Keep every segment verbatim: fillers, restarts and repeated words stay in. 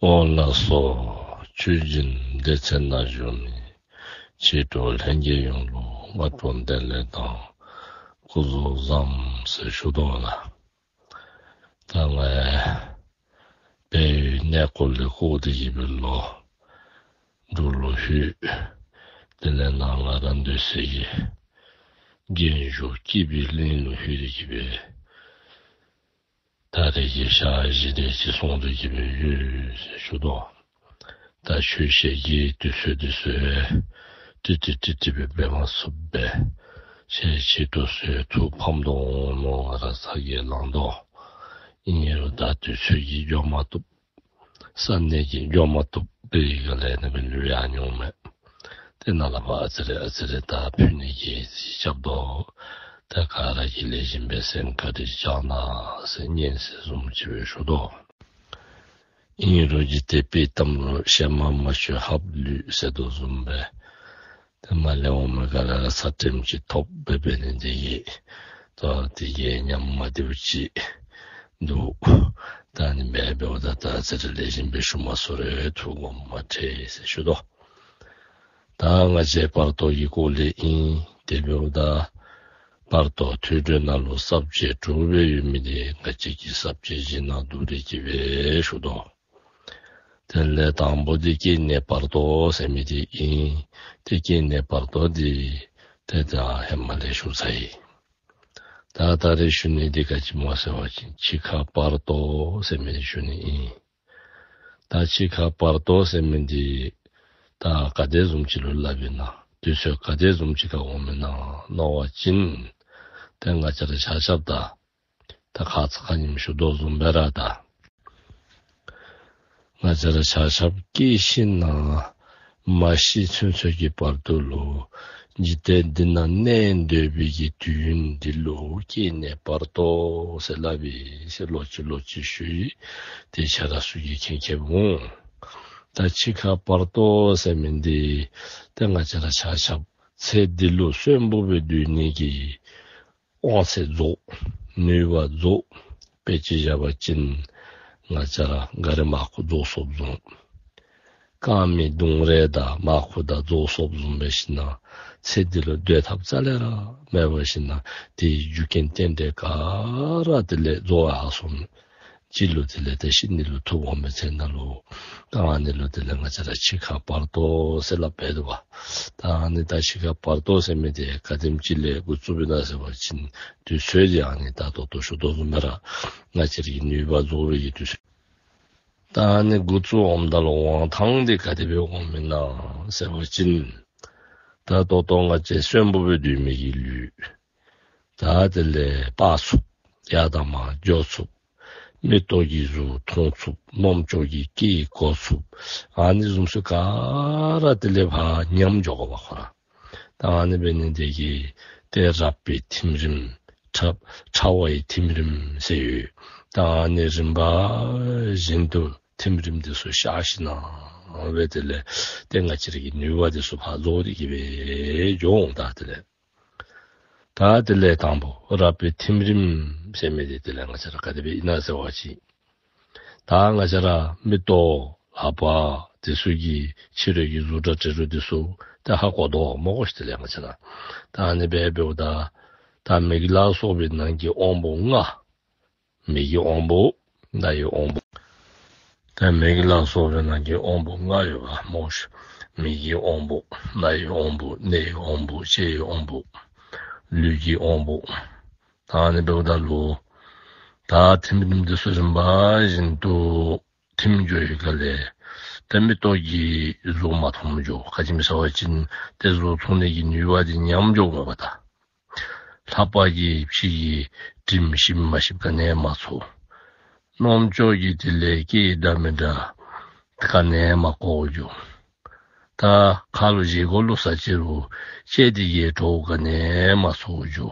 ཨོ་ལགས་སོ། ཆོས་སྦྱིན་སྡེ་ཚན་ནང་བཞུགས་མི་མཆེད་གྲོགས་ལྷན་རྒྱས་ཡོངས་ལུ་སྔ་དྲོ་བདེ་ལེགས་དང་སྐུ་གཟུགས་བཟང་ཟེར་ཞུ་དོ་ལགས། ད་ང་བལ་ཡུལ་གནས་སྐོར་ལས་བསྐོར་ཏེ་གི་སྦེ་ལོག་འབྲུག་ལུ་ལྷོད། དེ་ལས་ནཱ་ང་ར་སྡོད་སའི་གི་རྒན་བཞུགས་སྐྱིད་པའི་གླིང་ལུ་ལྷོད་དེ་གི་སྦེ་ད་རེས་ཀྱི་ཞག་བཞི་དེ་ཅིག་སོང་སྟེ་གི་སྦེ་ཡོད་ཟེར་ཞུ་དོ། ད་ཆོས་བཤད་ཀྱི་དུས་ཚོད་འདི་ཚུ་ཏིག་ཏིག་ཏིག་ཏིག་སྦེ་འབད་མ་ཚུགས་པས། ཁྱེད་ཆེད་དུ་ཚུར་ཐུགས་ཕམ་དོ་མནོ་ང་ར་ཚ་གྱང་ལང་དོ། ཨིན་རུང་ད་དུས་ཚོད་ཀྱིས་འགྱོ་མ་བཏུབ། ས་གནས་ཀྱིས་འགྱོ་མ་བཏུབ་པའི་སྒང་ལས་ནི་སྦེ་ལུས་ཡར་འོང་མས། དེ་ནང་ལས་ཕར་ཨ་ཙི་རེ་ཨ་ཙི་རེ་ད་ཕུལ་ནི་གི་རྩིས་རྐྱབ་དོ། ད་ག་ར་གིས་ལེགས་ཤོམ་སྦེ་གསན་བཀའ་དྲིན་བསྐྱང་གནང་ཟེར་སྙན་སེང་བཟུམ་ཅིག་སྦེ་ཞུ་དོ། ཨིན་རུང་འཇིག་རྟེན་དཔྱེ་གཏམ་ལུ་གཞན་མ་མ་ཞུ་ཧབ་ལུས་ཟེར་དོ་བཟུམ་སྦེ་ཏེ་མར་ལས་འོང་མི་ག་ར་ལུ་ཚད་རིམས་ཅིག་ཐོབ་སྦེ་འབད་ནི་འདི་གིས་ད་དེ་གིས་ཉམས་མ་བདེཝ་ཅིག་འདུག། ད་ནི་འབད་འབདཝ་ད་ད་ཨ་ཙི་རེ་ལེགས་ཤོམ་སྦེ་ཞུ་མ་ཚུགས་རུང་ཐུགས་དགོངསམ་མ་ཁྲེལ་ཟེར་ཞུ་དོ། ད་ང་བཅས་བར་དོ་གི་སྐོར་ལས་ཨིན། དེ་འབདཝ་ད་བར་དོ་ཐོས་གྲོལ་ནང་ལུ་ས་བཅད་དྲུག་སྦེ་ཡོད་མི་འདི་ང་བཅས་ཀྱིས་ས་བཅད་བཞི་ནང་བསྡུ་སྟེ་གི་སྦེ་ཞུ་དོ། དེ་ལས་དང་པོ་འདི་སྐྱེ་གནས་བར་དོ་ཟེར་མི་འདི་ཨིན། ཏེ་སྐྱེ་གནས་བར་དོ་འདི་ཏེ་ད་ཧེ་མ་ལས་ཞུ་ཚར་ཡི། ད་ད་རེས་ཞུ་ནི་འདི་ག་ཅི་སྨོ་ཟེར་བ་ཅིན་འཆི་ཁ་བར་དོ་ཟེར་མི་འདི་ཞུ་ནི་ཨིན། ད་འཆི་ཁ་བར་དོ་ཟེར་མི་འདི་ད་ག་དེ་བཟུམ་ཅིག་ལུ་སླབ་ཨིན་ན། དུས་ཚོད་ག་དེ་བཟུམ་ཅིག་ཁར་འོངམ་ཨིན་ན་མནོ་བ་ཅིན་ཏེ་ང་བཅས་ར་ཆ་ཁྱབ་ད་ད་ཁ་ཙ་ཁ་ཉིནམ་ཞུ་དོ་བཟུམ་སྦེ་ར་ད་ང་བཅས་ར་ཆ་ཁྱབ་སྐྱེས་ཞིནམ་མ་ཤི་ཚུན་ཚོད་ཀྱི་བར་དོ་ལུ་འཇིག་རྟེན་འདི་ནང་གནས་སྡོད་པའི་གི་དུས་ཡུན་འདི་ལུ་སྐྱེ་གནས་བར་དོ་ཟེར་སླབ་ཨིན་ཟེར་ལོག་ཅི་ལོག་ཅི་ཞུ་ཡི། ཏེ་ཁྱེད་ར་ཚུ་གིས་མཁྱེན་མཁྱེནམ་འོང་། ད་འཆི་ཁ་བར་དོ་ཟེར་མི་འདི་ཏེ་ང་བཅས་ར་ཆ་ཁྱབ་ཚེ་འདི་ལུ་གསོན་པོ་སྦེ་སྡོད་ནི་གི་དབང་ཚད་རྫོགས། ནུས་པ་རྫོགས། དཔེ་ཅིག་བཞག་པ་ཅིན་ང་བཅས་ར་ག་རི་མར་ཁུ་རྫོགས་སོཔ་བཟུམ། རྐང་མའི་གདུང་རེ་དང་མར་ཁུ་དང་རྫོགས་སོཔ་བཟུམ་སྦེ་ཞིནམ་ཚེ་འདི་ལུ་སྡོད་ཐབས་རྩ་ལས་ར་མེད་པར་ཞིནམ་དེའི་རྒྱུ་རྐྱེན་རྟེན་འབྲེལ་ག་ར་དེ་ལས་རྫོགས་ཡར་སོང་། སྤྱི་ལུ་དེ་ལས་ཏེ་ཤི་ནི་ལུ་ཐུག་འོང་མི་ཚེ་ནང་ལུ་ད་ཨ་ནི་ལུ་དེ་ལས་ང་བཅས་ར་འཆི་ཁ་བར་དོ་ཟེར་སླབ་སྦེ་འདུག་པ། ད་ཨ་ནི་ད་འཆི་ཁ་བར་དོ་ཟེར་མི་འདི་ག་དེམ་ཅིག་ལས་འགོ་བཙུགསཔ་ཨིན་ན་ཟེར་བ་ཅིན་དུས་ཚོད་འདི་ཨ་ནི་ད་ད་ལྟོ་ཞུ་དོ་བཟུམ་སྦེ་ར་ང་བཅས་ར་གི་ནུས་པ་རྫོགས་པའི་གི་དུས་ཚོད། ད་ཨ་ནི་འགོ་བཙུགས་འོངམ་ད་ལུ་འོང་ཐངས་འདི་ག་དེ་སྦེ་འོངམ་ཨིན་ན་ཟེར་བ་ཅིན་ད་ད་ལྟོ་ང་བཅས་གསོན་པོ་སྦེ་སྡོད་མི་གི་ལུས། ད་དེ་ལས་སྤར་ཚུགསཔ། ཡར་དང་མར་འགྱོ་ཚུགསཔ། མིག་ཏོ་གིས་གཟུགས་མཐོང་ཚུགསཔ། རྣམ་ཅོ་གིས་སྐད་གོ་ཚུགསཔ། ཨ་ནི་བཟུམ་ཚུ་ག་ར་དེ་ལས་ཕར་ཉམས་འགྱོ་དགོ་པས་ཁོ་ར། ད་ཨ་ནི་འབད་ནི་འདི་གིས་ཏེ་རགས་པའི་ཐིམ་རིམ་ཕྲ་ཕྲ་བའི་ཐིམ་རིམ་ཟེར་ཡོད། ད་ཨ་ནི་རིམ་པ་བཞིན་དུ་ཐིམ་རིམ་འདི་ཚུ་ཤར་ཞིནམ་སྦེ་དེ་ལས་ཏེ་ང་བཅས་ར་གི་ནུས་པ་འདི་ཚུ་ཕར་རྫོགས་ཏེ་གི་སྦེ་འགྱོ་འོང་། ད་དེ་ལས་ད་དེ་ལས་དང་པོ་རགས་པའི་ཐིམ་རིམ་ཟེར་མི་འདི་དེ་ལས་ང་བཅས་ར་ག་དེ་སྦེ་ཨིན་ན་ཟེར་བ་ཅིན་ད་ང་བཅས་ར་མིག་ཏོ་ལྷ་པ་འདི་ཚུ་གིས་ཕྱི་རོལ་གྱི་གཟུགས་སྒྲ་དྲི་རོ་འདི་ཚུ་ད་ཧ་གོ་དོ་སྨོ་ཤིག། དེ་ལས་ང་བཅས་ར་ད་ཨ་ནི་སྦེ་འབདཝ་ད་ད་མིག་ལ་སོགས་པའི་ནང་གི་དབང་པོ་ལྔ། མིག་གི་དབང་པོ། རྣ་ཡི་དབང་པོ། ད་མིག་ལ་སོགས་པའི་ནང་གི་དབང་པོ་ལྔ་ཡོད་པ་སྨོ་ཤིག། མིག་གི་དབང་པོ། རྣ་ཡི་དབང་པོ། སྣའི་དབང་པོ། ལྕེ་ཡི་དབང་པོ། ལུས་ཀྱི་དབང་པོ། ད་ཨ་ནི་འབདཝ་ད་ལུ་ད་ཐིམ་རིམ་འདི་ཚུ་རིམ་པ་བཞིན་དུ་ཐིམ་འགྱོ་བའི་སྒང་ལས་ཏེ་མིག་ཏོ་གིས་གཟུགས་མ་མཐོངམ་འགྱོ། ག་ཅི་སྨོ་ཟེར་བ་ཅིན་ཏེ་གཟུགས་མཐོང་ནི་གི་ནུས་པ་འདི་ཉམས་འགྱོཝ་མས་པ་ད། ལྷ་པ་གིས་ཕྱི་གི་དྲིམ་ཤེས་མ་ཤེས་ག་ནི་ཡང་མ་ཚོར། རྣམ་ཅོ་གིས་དེ་ལས་སྐད་འདྲ་མི་འདྲ་ག་ནི་ཡང་མ་གོཝ་འགྱོ། ད་ཁ་ལུ་བཞེས་སྒོ་ལུ་ཟ་ཅི་རུང་ལྕེ་འདི་གིས་བྲོཝ་ག་ནི་ཡང་མ་ཚོརཝ་འགྱོ།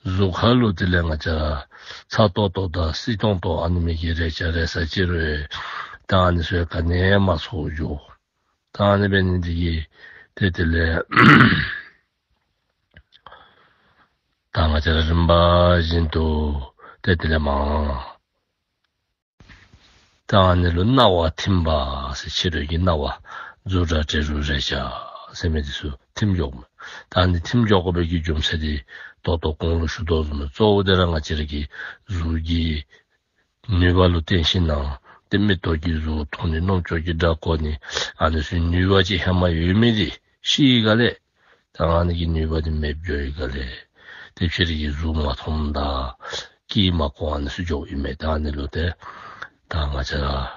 གཟུགས་ཁ་ལུ་དེ་ལས་ང་བཅས་ར་ཚ་ཏོག་ཏོ་དང་བསིལ་ཏོང་ཏོ་ཨ་ནི་མི་གི་རེག་བྱ་རེ་ཟ་ཅི་རུང་ད་ཨ་ནི་ཚུ་ག་ནི་ཡང་མ་ཚོརཝ་འགྱོ། ད་ཨ་ནི་འབད་ནི་འདི་གིས་ཏེ་དེ་ལས་ད་ང་བཅས་ར་རིམ་པ་བཞིན་དུ་ཏེ་དེ་ལས་མར་ ད་ཨ་ནི་ལུ་རྣ་བ་ཐིམ་པ་ཟེར་ཕྱི་རོལ་གྱི་རྣ་བ་གཟུགས་སྒྲ་དྲི་རོ་རེག་བྱ་ཟེར་མི་འདི་ཚུ་ཐིམ་འགྱོཝ་མས། ད་ཨ་ནི་ཐིམ་འགྱོ་དགོ་པའི་གི་རྒྱུ་མཚན་འདི་ད་ལྟོ་གོང་ལུ་ཞུ་དོ་བཟུམ་གཙོ་བོ་འདི་ར་ང་བཅས་ར་གི་གཟུགས་ཀྱི་ནུས་པ་ལུ་བརྟེན་ཞིན་ན་ཏེ་མིག་ཏོ་གིས་གཟུགས་མཐོང་ནི་རྣམ་ཅོ་གིས་སྒྲ་གོ་ནི་ཨ་ནི་ཚུ་ནུས་པ་ཅིག་ཧེ་མ་ཡོད་མི་འདི་ཤི་ག་ལས། ད་ཨ་ནི་གི་ནུས་པ་འདི་མེདཔ་འགྱོ་ཡི་ག་ལས། ཏེ་ཕྱི་རོལ་གྱི་གཟུགས་མ་མཐོངམ་དང་སྐད་མ་གོཝ་ཨ་ནི་ཚུ་འགྱོཝ་ཨིན་མས། ད་ཨ་ནི་ལུ་ཏེ་ད་ང་བཅས་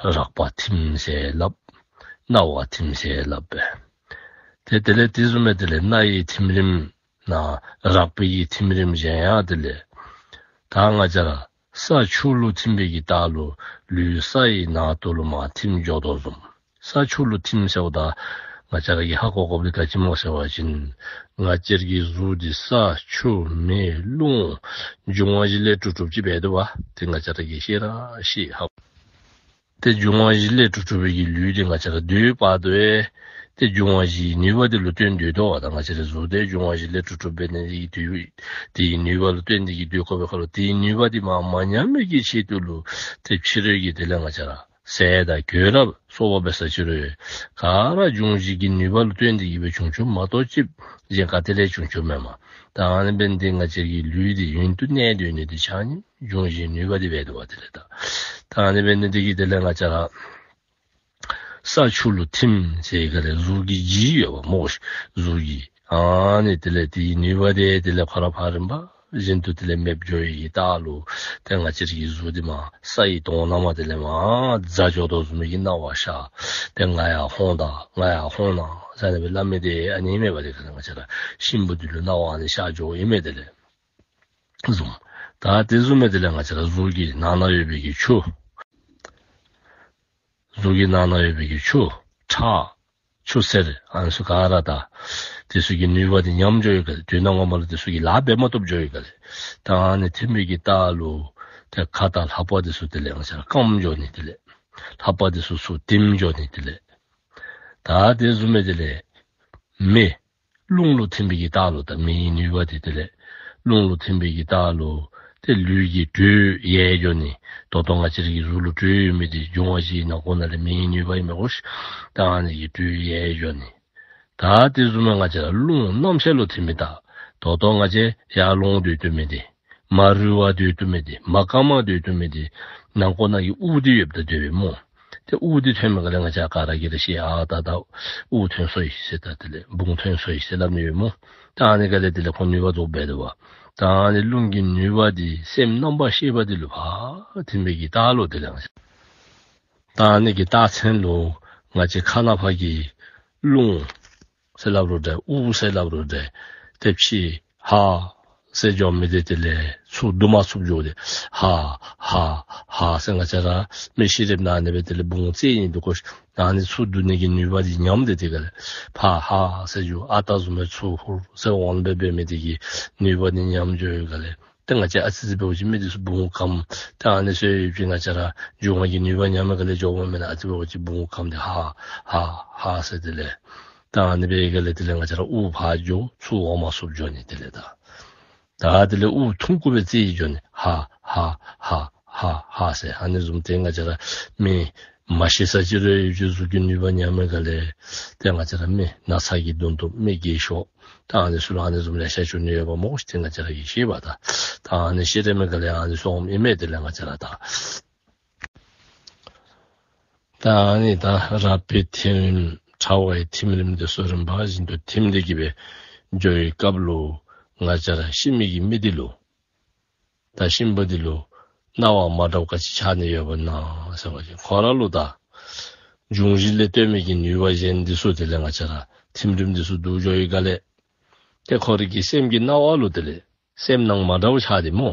ར་རེག་པ་ཐིམ་ཟེར་སླབ། རྣ་བ་ཐིམ་ཟེར་སླབ་པས། ཏེ་དེ་ལས་དེ་བཟུམ་སྦེ་དེ་ལས་སྣའི་ཐིམ་རིམ་ནང་རེག་པའི་གི་ཐིམ་རིམ་གཞན་ཡང་དེ་ལས་ད་ང་བཅས་ར་ས་ཆུ་ལུ་ཐིམ་པའི་གི་རྟགས་ལུ་ལུས་སའི་ནང་དུ་ལུ་མར་ཐིམ་འགྱོ་དོ་བཟུམ། ས་ཆུ་ལུ་ཐིམ་ཟེརཝ་ད་ང་བཅས་ར་གིས་ཧ་གོ་དགོཔ་འདི་ག་ཅི་སྨོ་ཟེར་བ་ཅིན་ང་བཅས་ར་གི་གཟུགས་འདི་ས་ཆུ་མེ་རླུང་འབྱུང་བ་བཞི་ལས་གྲུབ་གྲུབ་ཅིག་འབད་དོ་བ། ཏེ་ང་བཅས་ར་གིས་ཤེས་ར་ཤེས་ཧ། ཏེ་འབྱུང་བ་བཞི་ལས་གྲུབ་གྲུབ་པའི་གི་ལུས་འདི་ང་བཅས་ར་སྡོད་པ་དོ་ཨེ། ཏེ་འབྱུང་བ་བཞིའི་ནུས་པ་འདི་ལུ་བརྟེན་སྡོད་དོ་བ། ད་ང་བཅས་ར་གཟུགས་འདི་འབྱུང་བ་བཞི་ལས་གྲུབ་གྲུབ་འབད་ནི་འདི་གིས་དེའི་ནུས་པ་ལུ་བརྟེན་ཏེ་གིས་སྡོད་དགོ་པའི་ཁར་ལུ་དེའི་ནུས་པ་འདི་མར་མ་ཉམས་པའི་གི་ཆེད་དུ་ལུ་ཏེ་ཕྱི་རོལ་གྱི་དེ་ལས་ང་བཅས་ར་ཟས་དང་གོས་ར་གསོལཝ་འབད་ས་ཕྱི་རོལ་ག་ར་འབྱུང་བཞི་གི་ནུས་པ་ལུ་བརྟེན་ཏེ་གིས་སྦེ་བྱུང་བྱུངམ་མ་གཏོགས་ཅིག་གཞན་ག་ཏེ་ལས་བྱུང་བྱུངམ་མེན་མས། ད་ཨ་ནི་འབད་ནི་འདི་ང་བཅས་ཀྱི་ལུས་འདི་ཡུན་དུ་གནས་སྡོད་ནི་འདི་ཆ་མཉམ་འབྱུང་བཞིའི་ནུས་པ་འདི་འབད་དོ་བ། དེ་ལས་ད་ད་ཨ་ནི་འབད་ནི་འདི་གིས་དེ་ལས་ང་བཅས་ར་ས་ཆུ་ལུ་ཐིམ་ཟེར་ག་ལས་གཟུགས་ཀྱི་ལྗིད་ཡོདཔ་སྨོ་ཤིག། གཟུགས་ཀྱི་ཨ་ནི་དེ་ལས་དེའི་ནུས་པ་འདི་དེ་ལས་ཁོ་ར་ཕར་རིམ་པ་བཞིན་དུ་དེ་ལས་མེདཔ་འགྱོ་བའི་གི་རྟགས་ལུ་ཏེ་ང་བཅས་ཀྱི་གཟུགས་འདི་མར་སའི་དོང་ནང་མར་དེ་ལས་མར་འཛག་འགྱོ་དོ་བཟུམ་མའི་གི་སྣང་བ་ཤར། ཏེ་ང་ཡར་འོང་ད་ང་ཡར་འོང་ན་ཟེར་ཨ་ནི་སྦེ་སླབ་མི་འདི་ཨ་ནི་ཨིན་མས་པ། ཏེ་ང་བཅས་ར་གཤིན་པོ་འདི་ལུ་སྣང་བ་ཨ་ནི་ཤར་འགྱོཝ་ཨིན་མས། དེ་ལས་བཟུམ་ད་དེ་བཟུམ་སྦེ་དེ་ལས་ང་བཅས་ར་གཟུགས་ཀྱི་ནང་ན་ཡོད་པའི་གི་ཆུ། གཟུགས་ཀྱི་ནང་ན་ཡོད་པའི་གི་ཆུ་ཁྲག་ཆུ་སེར་ཨ་ནི་ཚུ་ག་ར་ད་དེ་ཚུ་གི་ནུས་པ་འདི་ཉམས་འགྱོ་ཡི་ག་ལས། དོན་ངོ་མ་ལུ་དེ་ཚུ་གིས་ལཱ་འབད་མ་བཏུབ་འགྱོ་ཡི་ག་ལས། ད་ཨ་ནི་ཐིམ་པའི་གི་རྟགས་ལུ་ཏེ་ཁ་དང་ལྷ་པ་འདི་ཚུ་དེ་ལས་ང་བཅས་ར་སྐམ་འགྱོ་ནི། དེ་ལས་ལྷ་པ་འདི་ཚུ་ཚུར་ལྡེམ་འགྱོ་ནི། དེ་ལས་ད་དེ་བཟུམ་སྦེ་དེ་ལས་མེ་རླུང་ལུ་ཐིམ་པའི་གི་རྟགས་ལུ་ད་མེའི་ནུས་པ་འདི་དེ་ལས་རླུང་ལུ་ཐིམ་པའི་གི་རྟགས་ལུ་ཏེ་ལུས་ཀྱི་དྲོད་ཡལ་འགྱོ་ནི། ད་ལྟོ་ང་བཅས་ར་གི་གཟུགས་ལུ་དྲོད་ཡོད་མི་འདི་འབྱུང་བ་བཞིའི་ནང་ཁོངས་ནང་ལས་མེའི་ནུས་པ་ཨིན་མས་གོ་ཤིག། ད་ཨ་ནི་གི་དྲོད་ཡལ་འགྱོ་ནི། ད་དེ་བཟུམ་སྦེ་ང་བཅས་ར་རླུང་རྣམ་ཤེས་ལུ་ཐིམ་པའི་རྟགས། ད་ལྟོ་ང་བཅས་ཡར་ལོང་སྡོད་སྡོད་མི་འདི་མ་རུལ་བར་སྡོད་སྡོད་མི་འདི་མ་སྐམ་པར་སྡོད་སྡོད་མི་འདི་ནང་ཁོངས་ནང་གི་དབུགས་འདི་ཡོདཔ་ད་སྡོད་པས་སྨོ། ཏེ་དབུགས་འདི་ཐོན་མི་ག་ལས་ང་བཅས་ག་ར་གིས་ར་ཤེས། ཨ་ད་ད་དབུགས་ཐོན་སོ་ཡི་ཟེར། ད་དེ་ལས་བུང་ཐོན་སོ་ཡི་ཟེར་སླབ་ནི་ཡོད་སྨོ། ད་ཨ་ནི་ག་ལས་དེ་ལས་ཁོ་ནུས་པ་རྫོགསཔ་འབད་དོ་བ། ད་ཨ་ནི་རླུང་གི་ནུས་པ་འདི་སེམས་རྣམ་པར་ཤེས་པ་འདི་ལུ་ཕར་ཐིམ་པའི་གི་རྟགས་ལུ་དེ་ལས་ང་བཅས་ད་ཨ་ནི་གི་རྟགས་མཚན་ལུ་ང་བཅས་ཁ་ནང་ཕར་གྱི་རླུང་ཟེར་སླབ་རུང་འདྲ་དབུགས་ཟེར་སླབ་རུང་འདྲ་ཏེ་ཕྱི་ཧ་ཟེར་འགྱོ་མི་འདི་དེ་ལས་ཚུར་བསྡུ་མ་ཚུགསཔ་འགྱོ་སྟེ་ཧ་ཧ་ཧ་ཟེར་ང་བཅས་ར་མི་ཤི་རནམ་ད་ཨ་ནི་སྦེ་དེ་ལས་བུང་བཙས་ནི་འདུག་གོ་ཤིག། ཨ་ནི་ཚུར་བསྡུ་ནི་གི་ནུས་པ་འདི་ཉམས་ཏེ་དེ་ག་ལས་ཕར་ཧ་ཟེར་འགྱོ། ཨ་རྟག་བཟུམ་སྦེ་ཚུར་ཧུར་ཟེར་འོང་སྦེ་འབད་མི་འདི་གི་ནུས་པ་འདི་ཉམས་འགྱོ་ཡི་ག་ལས། ཏེ་ང་བཅས་ཨ་ཙི་ཅིག་འབད་བ་ཅིན་མི་འདི་ཚུ་བུང་སྐམ། ཏེ་ཨ་ནི་ཚུ་ཡོད་པ་ཅིན་ང་བཅས་ར་འབྱུང་བ་གི་ནུས་པ་ཉམས་མི་ག་ལས་འགྱོཝ་མེན་ན། ཨ་ཙི་འབད་བ་ཅིན་བུང་སྐམ་སྟེ་ཧ་ཧ་ཧ་ཟེར་དེ་ལས་ད་ཨ་ནི་སྦེ་ག་ལས་དེ་ལས་ང་བཅས་ར་དབུགས་ཕར་འགྱོ་ཚུར་འོང་མ་ཚུགསཔ་འགྱོ་ནི། དེ་ལས་ད་ད་དེ་ལས་དབུགས་ཐུང་ཀུ་སྦེ་བཙས་འགྱོ་ནི། ཧ་ཧ་ཧ་ཧ་ཧ་ཟེར། ཨ་ནི་བཟུམ་ཏེ་ང་བཅས་ར་མི་མ་ཤི་ས་ཅིག་ར་ཡོད་ཅིག་གཟུགས་ཀྱི་ནུས་པ་ཉམས་མི་ག་ལས་ཏེ་ང་བཅས་ར་མི་ན་ཚ་གི་གདོན་གཏུམ་མི་རྒས་ཤོས་ད་ཨ་ནི་ཚུ་ལུ་ཨ་ནི་བཟུམ་ལེ་ཤ་བྱུང་ནི་ཡོདཔ་སྨོ་ཤིག། ཏེ་ང་བཅས་ར་གིས་ཤེས་པ་ད་ད་ཨ་ནི་ཤི་རན་མི་ག་ལས་ཨ་ནི་ཚུ་འོངམ་ཨིན་མས། དེ་ལས་ང་བཅས་ར་ད་ད་ཨ་ནི་ད་རེག་པའི་ཐིམ་རིམ་ཁྲག་པའི་ཐིམ་རིམ་འདི་ཚུ་རིམ་པ་བཞིན་དུ་ཐིམ་སྟེ་གི་སྦེ་འགྱོ་བའི་སྐབས་ལུ་ང་བཅས་ར་ཤི་མི་གི་མི་འདི་ལུ་ད་གཤིན་པོ་འདི་ལུ་སྣང་བ་མ་འདྲཝ་ག་ཅི་འཆར་ནི་ཡོདཔ་ཨིན་ན་ཟེར་བ་ཅིན་ཁོ་ར་ལུ་ད་འབྱུང་བཞི་ལས་བརྟེན་མི་གི་ནུས་པ་གཞན་འདི་ཚུ་དེ་ལས་ང་བཅས་ར་ཐིམ་རིམ་འདི་ཚུ་འདུ་འགྱོ་ཡི་ག་ལས། ཏེ་ཁོ་རའི་གི་སེམས་ཀྱི་སྣང་བ་ལུ་དེ་ལས་སེམས་སྣང་མ་འདྲཝ་འཆར་ཏེ་སྨོ།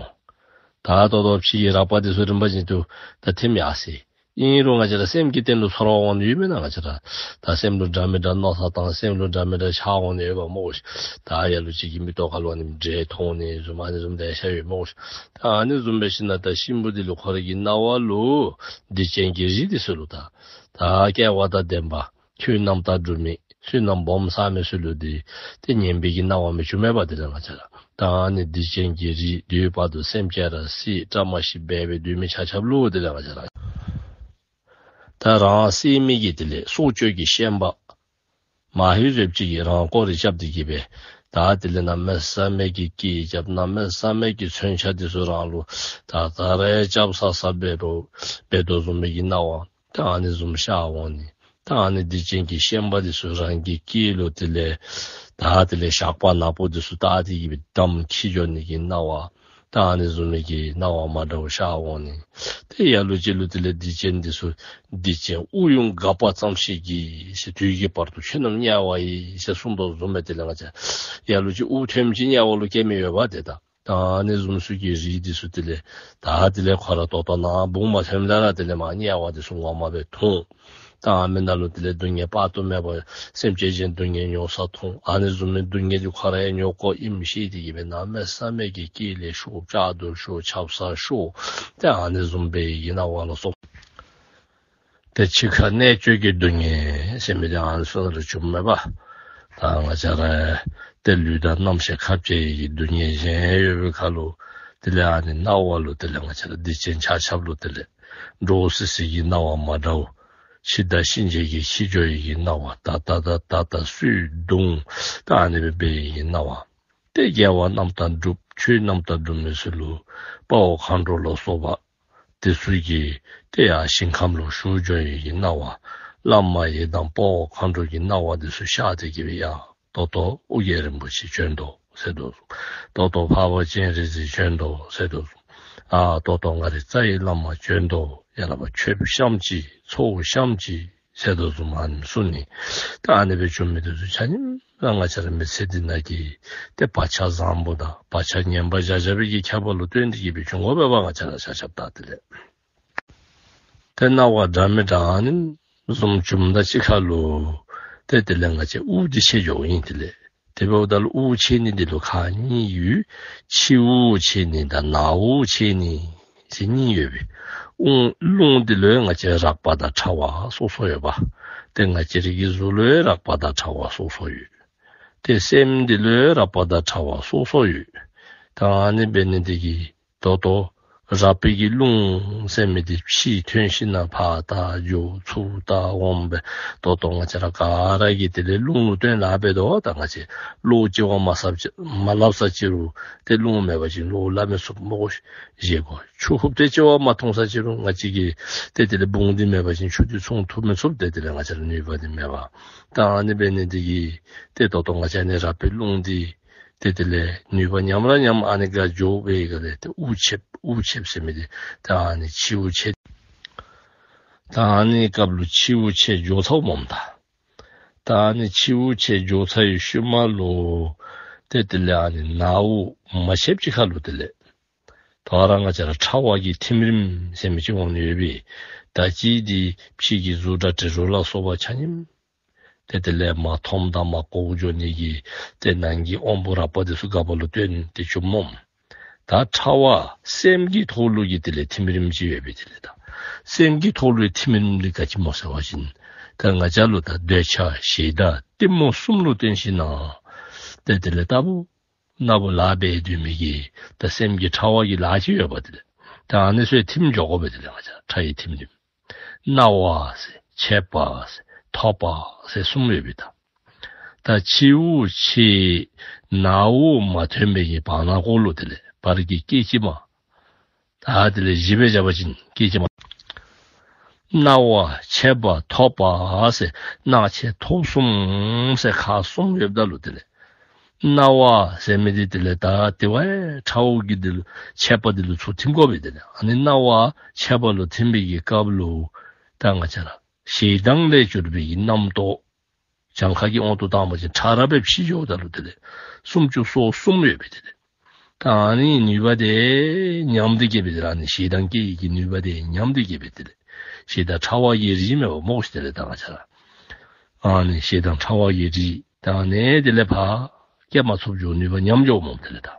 ད་ད་ལྟོ་ཕྱི་གི་རེག་པ་འདི་ཚུ་རིམ་པ་བཞིན་དུ་ད་ཐིམ་ཡར་སོ་ཡི། ཨིན་རུང་ང་བཅས་ར་སེམས་ཀྱི་སྟེང་ལུ་ཚོར་བ་འོང་ནི་ཡོད་མེན་ན། ང་བཅས་ར་ད་སེམས་ལུ་འདྲ་མི་འདྲ་མནོ་བསམ་བཏང་སེམས་ལུ་འདྲ་མི་འདྲ་འཆར་འོང་ནི་ཡོདཔ་སྨོ་ཤིག། ད་ལ་ལུ་ཅིག་གིས་མིག་ཏོ་ཁ་ལུ་ཨ་ནེམ་འདྲེ་མཐོང་ནི་བཟུམ་ཨ་ནི་བཟུམ་ལེ་ཤ་ཡོད་སྨོ་ཤིག། ད་ཨ་ནི་བཟུམ་འབད་ཞིན་ན་ད་གཤིན་པོ་འདི་ལུ་ཁོ་རའི་གི་སྣང་བ་ལུ་སྡིག་ཅན་གྱི་རིགས་འདི་ཚུ་ལུ་ད་ད་སྐལ་བ་དང་ལྡན་པ་ཆོས་རྣམ་དག་སྒྲུབ་མི་བསོད་ནམས་སྦོམ་བསགས་མི་ཚུ་ལུ་འདི་ཏེ་ངན་པའི་གི་སྣང་བ་མི་འབྱུང་མས་པ། དེ་ལས་ང་བཅས་ར་ད་ཨ་ནི་སྡིག་ཅན་གྱི་རིགས་འདོད་པ་དང་སེམས་ཅན་ར་བསད་བཀྲ་མ་ཤིསཔ་སྦེ་སྡོད་མི་ཆ་ཁྱབ་ལུ་དེ་ལས་ང་བཅས་ར་ ད་རང་བསད་མི་གི་དེ་ལས་སྲོག་གཅོད་ཀྱི་ཤན་པ་མ་ཧེ་རེབ་ཅིག་གིས་རང་སྐོར་རེ་རྐྱབ་སྟེ་གི་སྦེ་ད་དེ་ལས་གནམ་མེད་ས་མེད་ཀྱི་སྐད་རྐྱབ། གནམ་མེད་ས་མེད་ཀྱི་མཚོན་ཆ་དེ་ཚུ་རང་ལུ་ད་ད་རེས་རྐྱབ་ས་ས་འབད་རུང་འབད་དོ་བཟུམ་མའི་གི་སྣང་བ་ད་ཨ་ནི་བཟུམ་ཤར་འོང་ནི། ད་ཨ་ནི་སྡིག་ཅན་གྱི་ཤན་པ་དེ་ཚུ་རང་གི་སྐེ་ལུ་དེ་ལས་ད་དེ་ལས་ཞགས་པ་ནག་པོ་དེ་ཚུ་བཏགས་ཏེ་གི་སྦེ་བསྡམས་འཁྱིད་འགྱོ་ནི་གི་སྣང་བ། ད་ཨ་ནི་བཟུམ་མའི་གི་སྣང་བ་མ་འདྲཝ་ཤར་འོང་ནི། ཏེ་ལ་ལུ་ཅིག་ལུ་དེ་ལས་སྡིག་ཅན་དེ་ཚུ་སྡིག་ཅན་དབུགས་དབྱུང་འགགས་པ་ཙམ་ཞིག་གིས་ཟེར། དུས་ཀྱི་བར་དུ་ཁྱོད་རྣམས་དམྱལ་བ་ཡི་ཟེར་གསུངས་དོ་བཟུམ་སྦེ་དེ་ལས་ང་བཅས་ལ་ལུ་ཅིག་དབུགས་ཐོན་ཅིག་དམྱལ་བ་ལུ་སྐྱེ་མི་ཡོད་པ་དེ་ད། ད་ཨ་ནི་བཟུམ་ཚུ་གི་རིགས་དེ་ཚུ་དེ་ལས་ད་དེ་ལས་ཁོ་ར་ད་ལྟོ་ནཱ་བུང་མ་ཐོནམ་ལས་ར་དེ་ལས་མར་དམྱལ་བ་དེ་ཚུ་ངོ་མ་སྦེ་མཐོང་། ད་ཨ་མི་ནང་ལུ་དེ་ལས་སྡུག་བསྔལ་དཔག་ཏུ་མེད་པ་སེམས་ཅན་གཞན་སྡུག་བསྔལ་མྱོང་ས་མཐོང་། ཨ་ནི་བཟུམ་མའི་སྡུག་བསྔལ་དེ་ཁོ་ར་ཡང་མྱོང་དགོཔ་ཨིནམ་ཤེས་ཏེ་གི་སྦེ་གནམ་མེད་ས་མེད་ཀྱི་སྐེ་ལས་ཤོར། ལྕགས་ཐུར་ཤོར། ཆབ་གསང་ཤོར། ཏེ་ཨ་ནི་བཟུམ་སྦེ་ཡི་གི་སྣང་བ་ལ་སོགས། ཏེ་འཆི་ཁ་གནད་གཅོད་ཀྱི་སྡུག་བསྔལ་ཟེར་མི་དེ་ཨ་ནི་ཚུ་ནང་ལུ་འབྱུངམ་མས་པ། ད་ང་བཅས་ར་ཏེ་ལུས་དང་རྣམ་ཤེས་ཁ་འབྱལ་བའི་སྡུག་བསྔལ་གཞན་ཡོད་པའི་ཁར་ལུ་དེ་ལས་ཨ་ནི་སྣང་བ་ལུ་དེ་ལས་ང་བཅས་ར་སྡིག་ཅན་ཆ་ཁྱབ་ལུ་དེ་ལས་འདྲོག་སི་སི་གི་སྣང་བ་མ་འདྲཝ། འཆི་བདག་གཤིན་རྗེ་གིས་འཁྱིད་འགྱོ་ཡི་གི་སྣང་བ། ད་ད་ད་ད་ད་སུས་བརྡུང་། ད་ཨ་ནི་སྦེ་འབད་ཡི་གི་སྣང་བ། ཏེ་རྒྱལ་བ་རྣམ་དག་སྒྲུབ། ཆོས་རྣམ་དག་སྒྲུབ་མི་ཚུ་ལུ་དཔའ་བོ་མཁའ་འགྲོ་ལ་སོགས་པ་དེ་ཚུ་གིས་ཏེ་ཡར་ཞིང་ཁམས་ལུ་ཞུ་འགྱོ་ཡི་གི་སྣང་བ། བླ་མ་ཡི་དམ་དཔའ་བོ་མཁའ་འགྲོ་གི་སྣང་བ་དེ་ཚུ་ཤར་ཏེ་གི་སྦེ་ཡ་ད་ལྟོ་ཨོ་རྒྱན་རིན་པོ་ཆེ་བྱོན་དོ་ཟེར་དོ་བཟུམ། ད་ལྟོ་འཕགས་པ་སྤྱན་རས་གཟིགས་བྱོན་དོ་ཟེར་དོ་བཟུམ། ཨ་ད་ལྟོ་ང་རའི་རྩ་བའི་བླ་མ་བྱོན་དོ། ཡ་ལ་བ་མཆོདཔ་བཤམས་ཅི། ཚོགས་བཤམས་ཅི་ཟེར་དོ་བཟུམ་ཨ་ནི་གསུངས་ནི། ད་ཨ་ནི་སྦེ་བྱོན་མི་དེ་ཚུ་ཆ་མཉམ་ར་ང་བཅས་ར་མི་ཚེ་འདི་ནང་གི་ཏེ་བག་ཆགས་བཟང་པོ་དང་བག་ཆགས་ངན་པ་བཞག་བཞག་པའི་གི་ཁྱད་པར་ལུ་བརྟེན་ཏེ་གི་སྦེ་བྱུང་དགོ་པས་པ། ང་བཅས་ར་ཆ་ཁྱབ་ད་དེ་ལས་ཏེ་སྣང་བ་འདྲ་མི་འདྲ་ཨ་ནི་བཟུམ་བྱུངམ་ད་གཅིག་ཁར་ལུ་ཏེ་དེ་ལས་ང་བཅས་དབུགས་འདི་ཆད་འགྱོཝ་ཨིན། དེ་ལས་དེ་འབདཝ་ད་ལུ་དབུགས་ཆད་ནི་འདི་ལུ་ཁག་གཉིས་ཡོད། ཕྱི་དབུགས་ཆད་ནི་དང་ནང་དབུགས་ཆད་ནི་ཟེར་གཉིས་ཡོད་པས། དབུགས་རླུང་འདི་ལུ་ཡང་ང་བཅས་རགས་པ་དང་ཕྲ་བ་སོ་སོ་ཡོད་པ། ཏེ་ང་བཅས་རའི་གི་གཟུགས་ལུ་ཡང་རགས་པ་དང་ཕྲ་བ་སོ་སོ་ཡོད། ཏེ་སེམས་འདི་ལུ་ཡང་རགས་པ་དང་ཕྲ་བ་སོ་སོ་ཡོད། ད་ཨ་ནི་འབད་ནི་འདི་གིས་ད་ལྟོ་རགས་པའི་གི་རླུང་ཟེར་མི་འདི་ཕྱི་ཐོན་ཞིནམ་ལས་ཕར་ལྟ་འགྱོ་ཚུར་ལྟ་འོངམ་སྦེ་ད་ལྟོ་ང་བཅས་ར་ག་ར་གིས་དེ་ལས་རླུང་ལུ་བརྟེན་ལཱ་འབད་དོ། ད་ང་བཅས་བློ་ཅིག་བ་མ་ཟབ་ཅི་མ་སླབ་ས་ཅིག་རུང་ཏེ་རླུང་མེད་པ་ཅིན་བློ་སླབ་མི་ཚུགས་སྨོ། བཞེས་སྒོ་ཆུ་ཧུབ་ཏེ་ཅིག་བ་མ་འཐུང་ས་ཅིག་རུང་ང་བཅས་ཀྱིས་ཏེ་དེ་ལས་བུང་འདི་མེད་པ་ཅིན་ཆུ་འདི་འཐུང་ཚུགས་མི་ཚུགས། ཏེ་དེ་ལས་ང་བཅས་ར་ནུས་པ་འདི་མེད་པ། ད་ཨ་ནི་འབད་ནི་འདི་གིས་ཏེ་ད་ལྟོ་ང་བཅས་ནི་རགས་པའི་རླུང་འདི་ཏེ་དེ་ལས་ནུས་པ་ཉམས་ར་ཉམས། ཨ་ནི་ག་འགྱོ་བའི་ག་ལས་ཏེ་དབུགས་ཆདཔ་དབུགས་ཆདཔ་ཟེར་མི་འདི་ད་ཨ་ནི་ཕྱི་དབུགས་ཆད། ད་ཨ་ནི་སྐབས་ལུ་ཕྱི་དབུགས་ཆད་འགྱོ་ཚརཝ་སྨོ་ད། ད་ཨ་ནི་ཕྱི་དབུགས་ཆད་འགྱོ་ཚར་བའི་ཤུལ་མ་ལུ་ཏེ་དེ་ལས་ཨ་ནི་ནང་དབུགས་མ་ཆདཔ་ཅིག་ཁར་ལུ་དེ་ལས་ད་རུང་ང་བཅས་ར་ཕྲ་བ་གི་ཐིམ་རིམ་ཟེར་མི་ཅིག་འོང་ནི་ཡོད་པས། ད་ཅི་འདི་ཕྱི་གི་གཟུགས་སྒྲ་དྲི་རོ་ལ་སོགས་པ་ཆ་མཉམ་ཏེ་དེ་ལས་མ་མཐོངམ་དང་མ་གོཝ་འགྱོ་ནི་གི་ཏེ་ནང་གི་དབང་པོ་རགས་པ་དེ་ཚུ་འགག་པ་ལུ་བརྟེན་ཏེ་བྱུངམ་སྨོ། ད་ཕྲ་བ་སེམས་ཀྱི་ཐོག་ལུ་གི་དེ་ལས་ཐིམ་རིམ་ཅིག་ཡོད་པས། དེ་ལས་ད་སེམས་ཀྱི་ཐོག་ལུ་ཐིམ་རིམ་འདི་ག་ཅི་སྨོ་ཟེར་བ་ཅིན་ད་ང་བཅས་ལུ་ད་འདོད་ཆགས་ཞེ་སྡང་གཏི་མུག་གསུམ་ལུ་བརྟེན་ཞིནམ་ལས་ཏེ་དེ་ལས་ལྟ་བུ་ན་བུ་ལཱ་འབད་སྡོད་མི་གི་ད་སེམས་ཀྱི་ཕྲ་བ་གི་ལཱ་ཅིག་ཡོད་པ། དེ་ལས་ད་ཨ་ནི་ཚུ་ཡང་ཐིམ་འགྱོ་དགོ་པས། དེ་ལས་ང་བཅས་ཕྲ་བའི་ཐིམ་རིམ། སྣང་བ་ཟེར་མཆེད་པ་ཟེར་ཐོབ་པ་ཟེར་གསུམ་ཡོད་པས་ད། ད་ཕྱི་དབུགས་ཆད་ནང་དབུགས་མ་ཐོན་པའི་གི་བར་ན་ཁོ་ལུ་དེ་ལས་བར་གྱི་སྐད་ཅིག་མ། ད་དེ་ལས་གཞི་སྦེ་བཞག་པ་ཅིན་སྐད་ཅིག་མ། སྣང་བ་མཆེད་པ་ཐོབ་པ་ཟེར་སྣང་མཆེད་ཐོབ་གསུམ་ཟེར་ཁག་གསུམ་ཡོདཔ་ད་ལུ་དེ་ལས་སྣང་བ་ཟེར་མི་འདི་དེ་ལས་ད་དེ་བ་ཡང་ཕྲ་བ་གི་འདི་ལུ་མཆེད་པ་འདི་ལུ་ཚུར་ཐིམ་དགོ་པས། དེ་ལས་ཨ་ནི་སྣང་བ་མཆེད་པ་ལུ་ཐིམ་པའི་གི་སྐབས་ལུ་ད་ང་བཅས་ར་ཞེ་སྡང་ལས་གྱུར་པའི་གི་རྣམ་རྟོག་གྱངས་ཁ་གི་དབང་དུ་བཏང་བ་ཅིན་ཕྲ་རབ་སྦེ་ཕྱེ་འགྱོཝ་ད་ལུ་དེ་ལས་སུམ་ཅུ་སོ་གསུམ་ཡོད་པས། དེ་ལས་ད་ཨ་ནི་ནུས་པ་དེ་ཉམས་ཏེ་གི་སྦེ་དེ་ལས་ཨ་ནི་ཞེ་སྡང་སྐྱེ་ཡི་གི་ནུས་པ་དེ་ཉམས་ཏེ་གི་སྦེ་དེ་ལས་ཞེ་སྡང་ཕྲ་བ་གི་རིགས་མེན་པ་སྨོ་ཤིག། དེ་ལས་ད་ང་བཅས་ར་ཨ་ནི་ཞེ་སྡང་ཕྲ་བ་གི་རིགས་ད་ཨ་ནི་དེ་ལས་ཕར་སྐྱེ་མ་ཚུགསཔ་འགྱོ་ནུས་པ་ཉམས་འགྱོཝ་སྨོ། དེ་ལས་ད་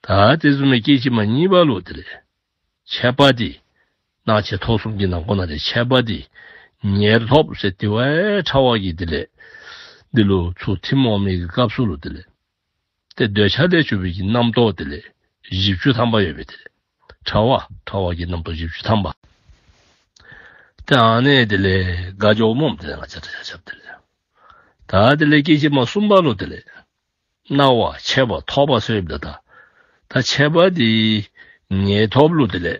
ད་དེ་བཟུམ་མའི་སྐད་ཅིག་མ་གཉིས་པ་ལུ་དེ་ལས་མཆེད་པ་འདི་སྣང་མཆེད་ཐོབ་གསུམ་གྱི་ནང་ཁོངས་ནང་ལས་མཆེད་པ་འདི་ཉེར་ཐོབ་ཟེར་དེ་བ་ཡང་ཕྲ་བ་གི་དེ་ལས་འདི་ལུ་ཚུར་ཐིམ་འོང་མི་གི་སྐབས་སུ་ལུ་དེ་ལས་ཏེ་འདོད་ཆགས་ལས་གྱུར་པའི་གི་རྣམ་རྟོག་དེ་ལས་བཞི་བཅུ་ཐམ་པ་ཡོད་པས། དེ་ལས་ཕྲ་བ་ཕྲ་བ་གི་རྣམ་རྟོག་བཞི་བཅུ་ཐམ་པ། ད་ཨ་ནི་དེ་ལས་དགའ་འགྱོཝ་སྨོ། དེ་ལས་ང་བཅས་ར་ཆ་ཁྱབ་དེ་ལས། ད་དེ་ལས་སྐད་ཅིག་མ་གསུམ་པ་ལུ་དེ་ལས་རྣ་བ་མཆེད་པ་ཐོས་པ་ཟེརཝ་ད་ད་ད་མཆེད་པ་འདི་ཉན་ཐོསཔ་ལུ་དེ་ལས་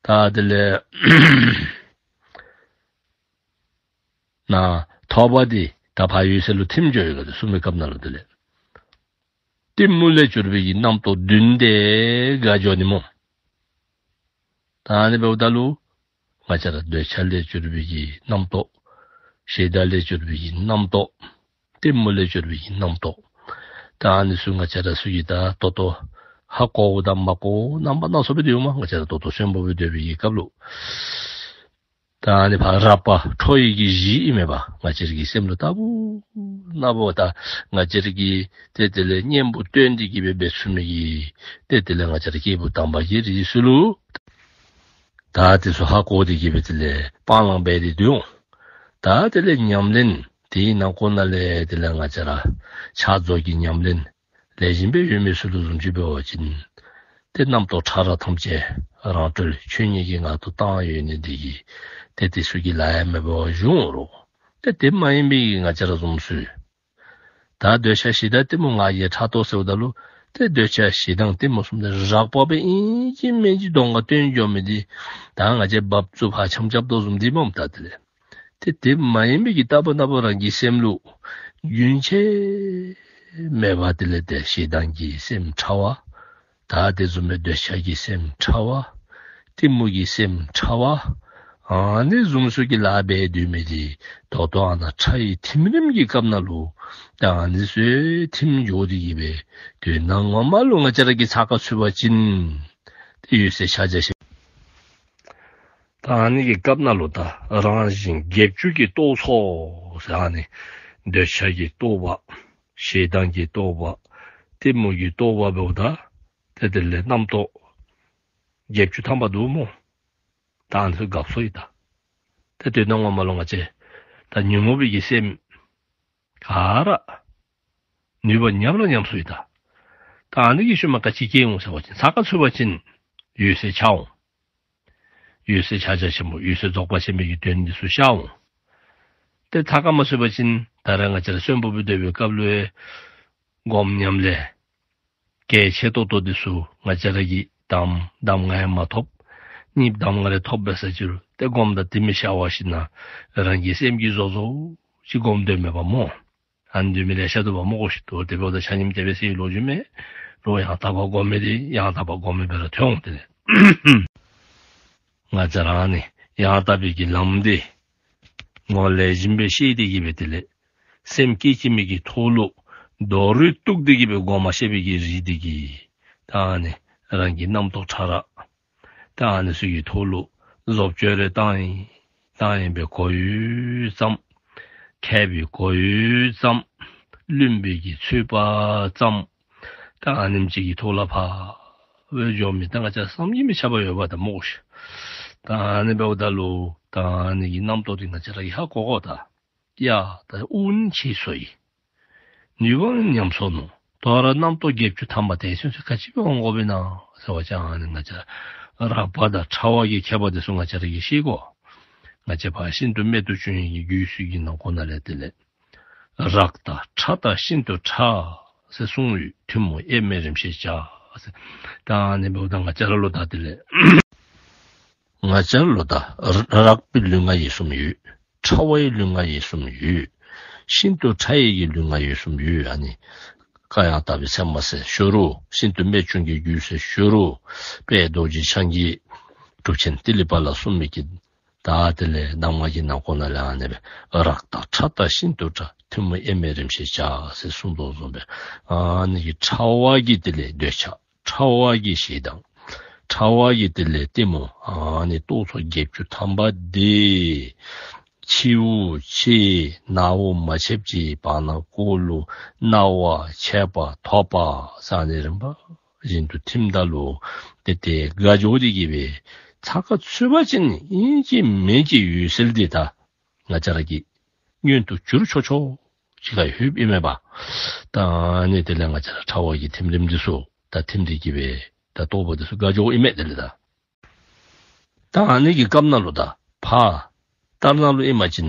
ད་དེ་ལས་ན་ཐོས་པ་འདི་ད་ཕར་འོད་གསལ་ལུ་ཐིམ་འགྱོ་ཡོད་ག་དེ་གསུམ་པའི་སྐབས་ནང་ལུ་དེ་ལས་གཏི་མུག་ལས་གྱུར་པའི་གི་རྣམ་རྟོག་བདུན་དེ་དགའ་འགྱོ་ནི་སྨོ། ད་ཨ་ནི་འབདཝ་ད་ལུ་ང་བཅས་ར་འདོད་ཆགས་ལས་གྱུར་པའི་གི་རྣམ་རྟོག། ཞེ་སྡང་ལས་གྱུར་པའི་གི་རྣམ་རྟོག། གཏི་མུག་ལས་གྱུར་པའི་གི་རྣམ་རྟོག། ད་ཨ་ནི་ཚུ་ང་བཅས་ར་ཚུ་གིས་ད་ད་ལྟོ་ཧ་གོཝ་དང་མ་གོཝ་རྣམ་པ་སྣ་ཚོགས་སྦེ་འདུག་སྨོ། ང་བཅས་ར་ད་ལྟོ་གསོན་པོ་སྦེ་སྡོད་པའི་གི་སྐབས་ལུ། ད་ཨ་ནི་ཕར་རགས་པ་ཁྲོ་བའི་གི་གཞི་ཨིན་མས་པ། ང་བཅས་ར་གི་སེམས་ལུ་ལྟ་བུ་ན་བུ་ད་ང་བཅས་ར་གིས་ཏེ་དེ་ལས་གཉེན་པོ་བསྟེན་ཏེ་གི་སྦེ་འབད་ཚུགས་མི་གི་ཏེ་དེ་ལས་ང་བཅས་ར་སྐྱེས་བུ་དམ་པ་གི་རིགས་ཚུ་ལུ་ད་དེ་ཚུ་ཧ་གོ་སྟེ་གི་སྦེ་དེ་ལས་སྤང་བླང་འབད་དེ་འདུག། ད་དེ་ལས་ཉམས་ལེན་དེའི་ནང་ཁོ་ན་ལས་དེ་ལས་ང་བཅས་ར་ཕྱག་རྫོགས་ཀྱི་ཉམས་ལེན་ལེགས་ཤོམ་སྦེ་ཡོད་མི་ཚུ་ལུ་བཟུམ་ཅིག་འབད་བ་ཅིན་ཏེ་རྣམ་རྟོག་ཕྲ་རགས་ཐམས་ཅད་རང་གྲོལ་ཆོས་ཉིད་ཀྱི་ངང་དུ་བཏང་ཡོད་ནི་དེ་གིས་ཏེ་དེ་ཚུ་གི་ལཱ་ཡང་མེད་པར་བཞུགས་འོང་རུང་། ཏེ་དེ་མ་ཡིན་པའི་ང་བཅས་ར་བཟུམ་ཚུ་ད་འདོད་ཆགས་ཞེ་སྡང་གཏི་མུག་ང་རྒྱལ་ཕྲག་དོག་ཟེརཝ་ད་ལུ་ཏེ་འདོད་ཆགས་ཞེ་སྡང་གཏི་མུག་གསུམ་དེ་རགས་པ་སྦེ་ཨིན་ཅི་མིན་ཅི་གདོང་ཁར་སྟོན་འགྱོ་མི་འདི་ད་ང་བཅས་རྦབ་ཆུ་ཕར་འཁྱམ་རྐྱབ་དོ་བཟུམ་འདི་སྨོ། ད་དེ་ལས་ཏེ་དེ་མ་ཡིན་པའི་གི་རྟག་པ་ན་བུ་རང་གི་སེམས་ལུ་རྒྱུན་ཆད་མེད་པར་དེ་ལས་ཏེ་ཞེ་སྡང་གི་སེམས་ཕྲ་བ། ད་དེ་བཟུམ་སྦེ་འདོད་ཆགས་ཀྱི་སེམས་ཕྲ་བ། གཏི་མུག་གི་སེམས་ཕྲ་བ། ཨ་ནི་བཟུམ་ཚུ་གི་ལཱ་འབད་སྡོད་མི་འདི་ད་ལྟོ་ཨ་ནཱ་ཁྲ་ཡི་ཐིམ་རིམ་གྱི་སྐབས་ནང་ལུ་ད་ཨ་ནི་ཚུ་ཐིམ་འགྱོ་སྟེ་གི་སྦེ་དོན་ངོ་མ་ལུ་ང་བཅས་ར་གིས་ཚགས་ཁར་ཚུད་པ་ཅིན་ཏེ་འོད་གསལ་ཕྱག་རྒྱ་ཆེན་ད་ཨ་ནི་གི་སྐབས་ནང་ལུ་ད་རང་བཞིན་བརྒྱད་ཅུ་གི་རྟོག་ཚོགས་ཟེར་ཨ་ནི་འདོད་ཆགས་ཀྱི་རྟོག་པ། ཞེ་སྡང་གི་རྟོག་པ། གཏི་མུག་གི་རྟོག་པ་འབདཝ་ད་ཏེ་དེ་ལས་རྣམ་རྟོག་བརྒྱད་ཅུ་ཐམ་པ་འདུག་སྨོ། ད་ཨ་ནི་ཚུ་འགག་སོ་ཡི། ད་ཏེ་དོན་ངོ་མ་ལུ་ང་བཅས་ད་ཉོན་མོངས་པའི་གི་སེམས་ག་ར་ནུས་པ་ཉམས་ར་ཉམས་སོ་ཡི། ད་ད་ཨ་ནི་གི་ཤུལ་མ་ག་ཅི་སྐྱེ་འོང་ཟེར་བ་ཅིན་ཚགས་ཁར་ཚུད་པ་ཅིན་འོད་གསལ་འཆར་འོང་། འོད་གསལ་ཕྱག་རྒྱ་ཆེན་པོ་འོད་གསལ་རྫོགས་པ་ཆེན་པོའི་གི་དོན་འདི་ཚུ་ཤར་འོང་། ཏེ་ཚགས་ཁར་མ་ཚུད་པ་ཅིན་ད་རེས་ང་བཅས་ར་གསོན་པོ་སྦེ་སྡོད་པའི་སྐབས་ལུ་སྒོམ་ཉམས་ལེན་གལ་ཆེ་ཏོག་ཏོ་འདི་ཚུ་ང་བཅས་ར་གིས་གདམས་གདམས་ངག་ཡང་མ་ཐོབ། གཉིས་གདམས་ངག་རེ་ཐོབ་པའི་ས་ཅིག་རུང་ཏེ་སྒོམ་ད་དེ་མི་ཤར་བ་ཞིག་ན་རང་གི་སེམས་ཀྱིས་བཟོ་བཟོཝ་ཅིག་སྒོམ་སྡོད་མི་འབདཝ་སྨོ། ཨ་ནི་སྡོད་མི་ལེ་ཤ་འདུག་པ་སྨོ་གོ་ཤིག། ཏེ་འབདཝ་ད་ཆ་མཉམ་དེ་སྦེ་ཟེར་བའི་ལོ་རྒྱུས་མེད། རོགས་ཡང་དག་པ་སྒོམ་མི་འདི་ཡང་དག་པ་སྒོམ་མི་སྦེ་ར་ཐོན་འོང་། དེ་ལས་ང་བཅས་ར་ནི་ཡང་དག་པའི་གི་ལམ་འདི་ངོ་ལེགས་ཤོམ་སྦེ་ཤེས་ཏེ་གི་སྦེ་དེ་ལས་སེམས་བསྐྱེད་བྱིན་མི་གི་ཐོག་ལུ་རྡོ་རུས་གཏུགས་ཏེ་གི་སྦེ་སྒོམ་མ་ཤེས་པའི་གི་རིགས་འདི་གིས་ད་ཨ་ནི་རང་གི་རྣམ་རྟོག་ཕྲ་རགས་ད་ཨ་ནི་ཚུ་གི་ཐོག་ལུ་བཟོ་བཅོས་རེ་བཏང་ཡི་བཏང་ཡི་སྦེ་གོ་ཡུལ་ཙམ། མཁས་པའི་གོ་ཡུལ་ཙམ། བླུན་པོའི་གི་ཚོད་དཔག་ཙམ། ད་ཨ་ནེམ་ཅིག་གི་ཐོག་ལུ་ཕར་སྦེ་འགྱོ་མི་ད་ང་བཅས་བསམ་གྱིས་མི་ཁྱབ་པ་ཡོདཔ་ད་སྨོ་ཤིག། ད་ཨ་ནི་འབདཝ་ད་ལུ་ད་ཨ་ནི་གི་རྣམ་རྟོག་འདི་ང་བཅས་ར་གིས་ཧ་གོ་དགོ། ད་ཡ་ད་དབུགས་ཆད་སོ་ཡི། ནུས་པ་ཉམས་སོ་ནུག། དོ་རུང་རྣམ་རྟོག་བརྒྱད་ཅུ་ཐམ་པ་དེ་ཚུན་ཚོད་ག་ཅི་སྦེ་འོང་དགོཔ་ཨིན་ན་ཟེར་བ་ཅིན་ཨ་ནི་ང་བཅས་རགས་པ་དང་ཕྲ་བ་གི་ཁྱད་པར་འདི་ཚུ་ང་བཅས་ར་གིས་ཤེས་དགོ། ང་བཅས་ཕར་ཤིན་ཏུ་རྨད་དུ་བྱུང་བའི་གི་རྒྱུད་ཚུ་གི་ནང་ཁོ་ན་ལས་དེ་ལས་རགས་དང་ཕྲ་དང་ཤིན་ཏུ་ཕྲ་ཟེར་གསུངས་ཡོད། ཐུན་མོང་དབྱེར་མེད་རིམ་ཤེས་བྱ་ཟེར། ད་ཨ་ནི་འབདཝ་ད་ང་བཅས་ར་ལུ་ད་དེ་ལས་ང་བཅས་ར་ལུ་ད་རགས་པའི་ལུས་ངག་ཡིད་གསུམ་ཡོད། ཕྲ་བའི་ལུས་ངག་ཡིད་གསུམ་ཡོད། ཤིན་ཏུ་ཕྲ་བའི་གི་ལུས་ངག་ཡིད་གསུམ་ཡོད། ཨ་ནི་བཀའ་ཡང་དག་པའི་ཚད་མ་ཟེར་ཞུ་རུང་ཤིན་ཏུ་རྨད་བྱུང་གི་རྒྱུད་ཟེར་ཞུ་རུང་དཔལ་རྡོ་རྗེ་འཆང་གིས་གྲུབ་ཆེན་ཏི་ལི་པ་ལ་གསུངས་མི་གི་ད་དེ་ལས་གདམས་ངག་གི་ནང་ཁོ་ན་ལས་ཨ་ནི་སྦེ་རགས་དང་ཕྲ་དང་ཤིན་ཏུ་ཕྲ་ཐུན་མོང་དབྱེར་མེད་རིམ་ཤེས་བྱ་ཟེར་གསུངས་དོ་བཟུམ་སྦེ་ཨ་ནི་གི་ཕྲ་བ་གི་དེ་ལས་འདོད་ཆགས། ཕྲ་བ་གི་ཞེ་སྡང་། ཕྲ་བ་གི་དེ་ལས་གཏི་མུག། ཨ་ནི་རྟོག་ཚོགས་བརྒྱད་ཅུ་ཐམ་པ་འདི་ཕྱི་དབུགས་ཆད་ནང་དབུགས་མ་ཆདཔ་ཅིག་བར་ན་ཀོ་ལུ་རྣ་བ་མཆེད་པ་ཐོས་པ་ཟེར་ཨ་ནི་རིམ་པ་བཞིན་དུ་ཐིམ་ད་ལུ་ཏེ་ཏེ་དགའ་འགྱོ་སྟེ་གི་སྦེ་ཚགས་ཁར་ཚུད་པ་ཅིན་ཨིན་ཅི་མིན་ཅི་འོད་གསལ་འདི་ད་ང་བཅས་ར་གི་མངོན་དུ་གྱུར་ཆོག་ཆོག་ཅིག་ཁར་ལྷོདཔ་ཨིན་མས་པ། ད་ཨ་ནི་དེ་ལས་ང་བཅས་ར་ཕྲ་བ་གི་ཐིམ་རིམ་འདི་ཚུ་ད་ཐིམ་སྟེ་གི་སྦེ་ད་རྟོག་པ་འདི་ཚུ་དགའ་འགྱོཝ་ཨིན་མས། དེ་ལས་ད་ ད་ཨ་ནི་གི་སྐབས་ནང་ལུ་ད་ཕར་ལྟར་སྣང་ལུ་ཨིན་པ་ཅིན་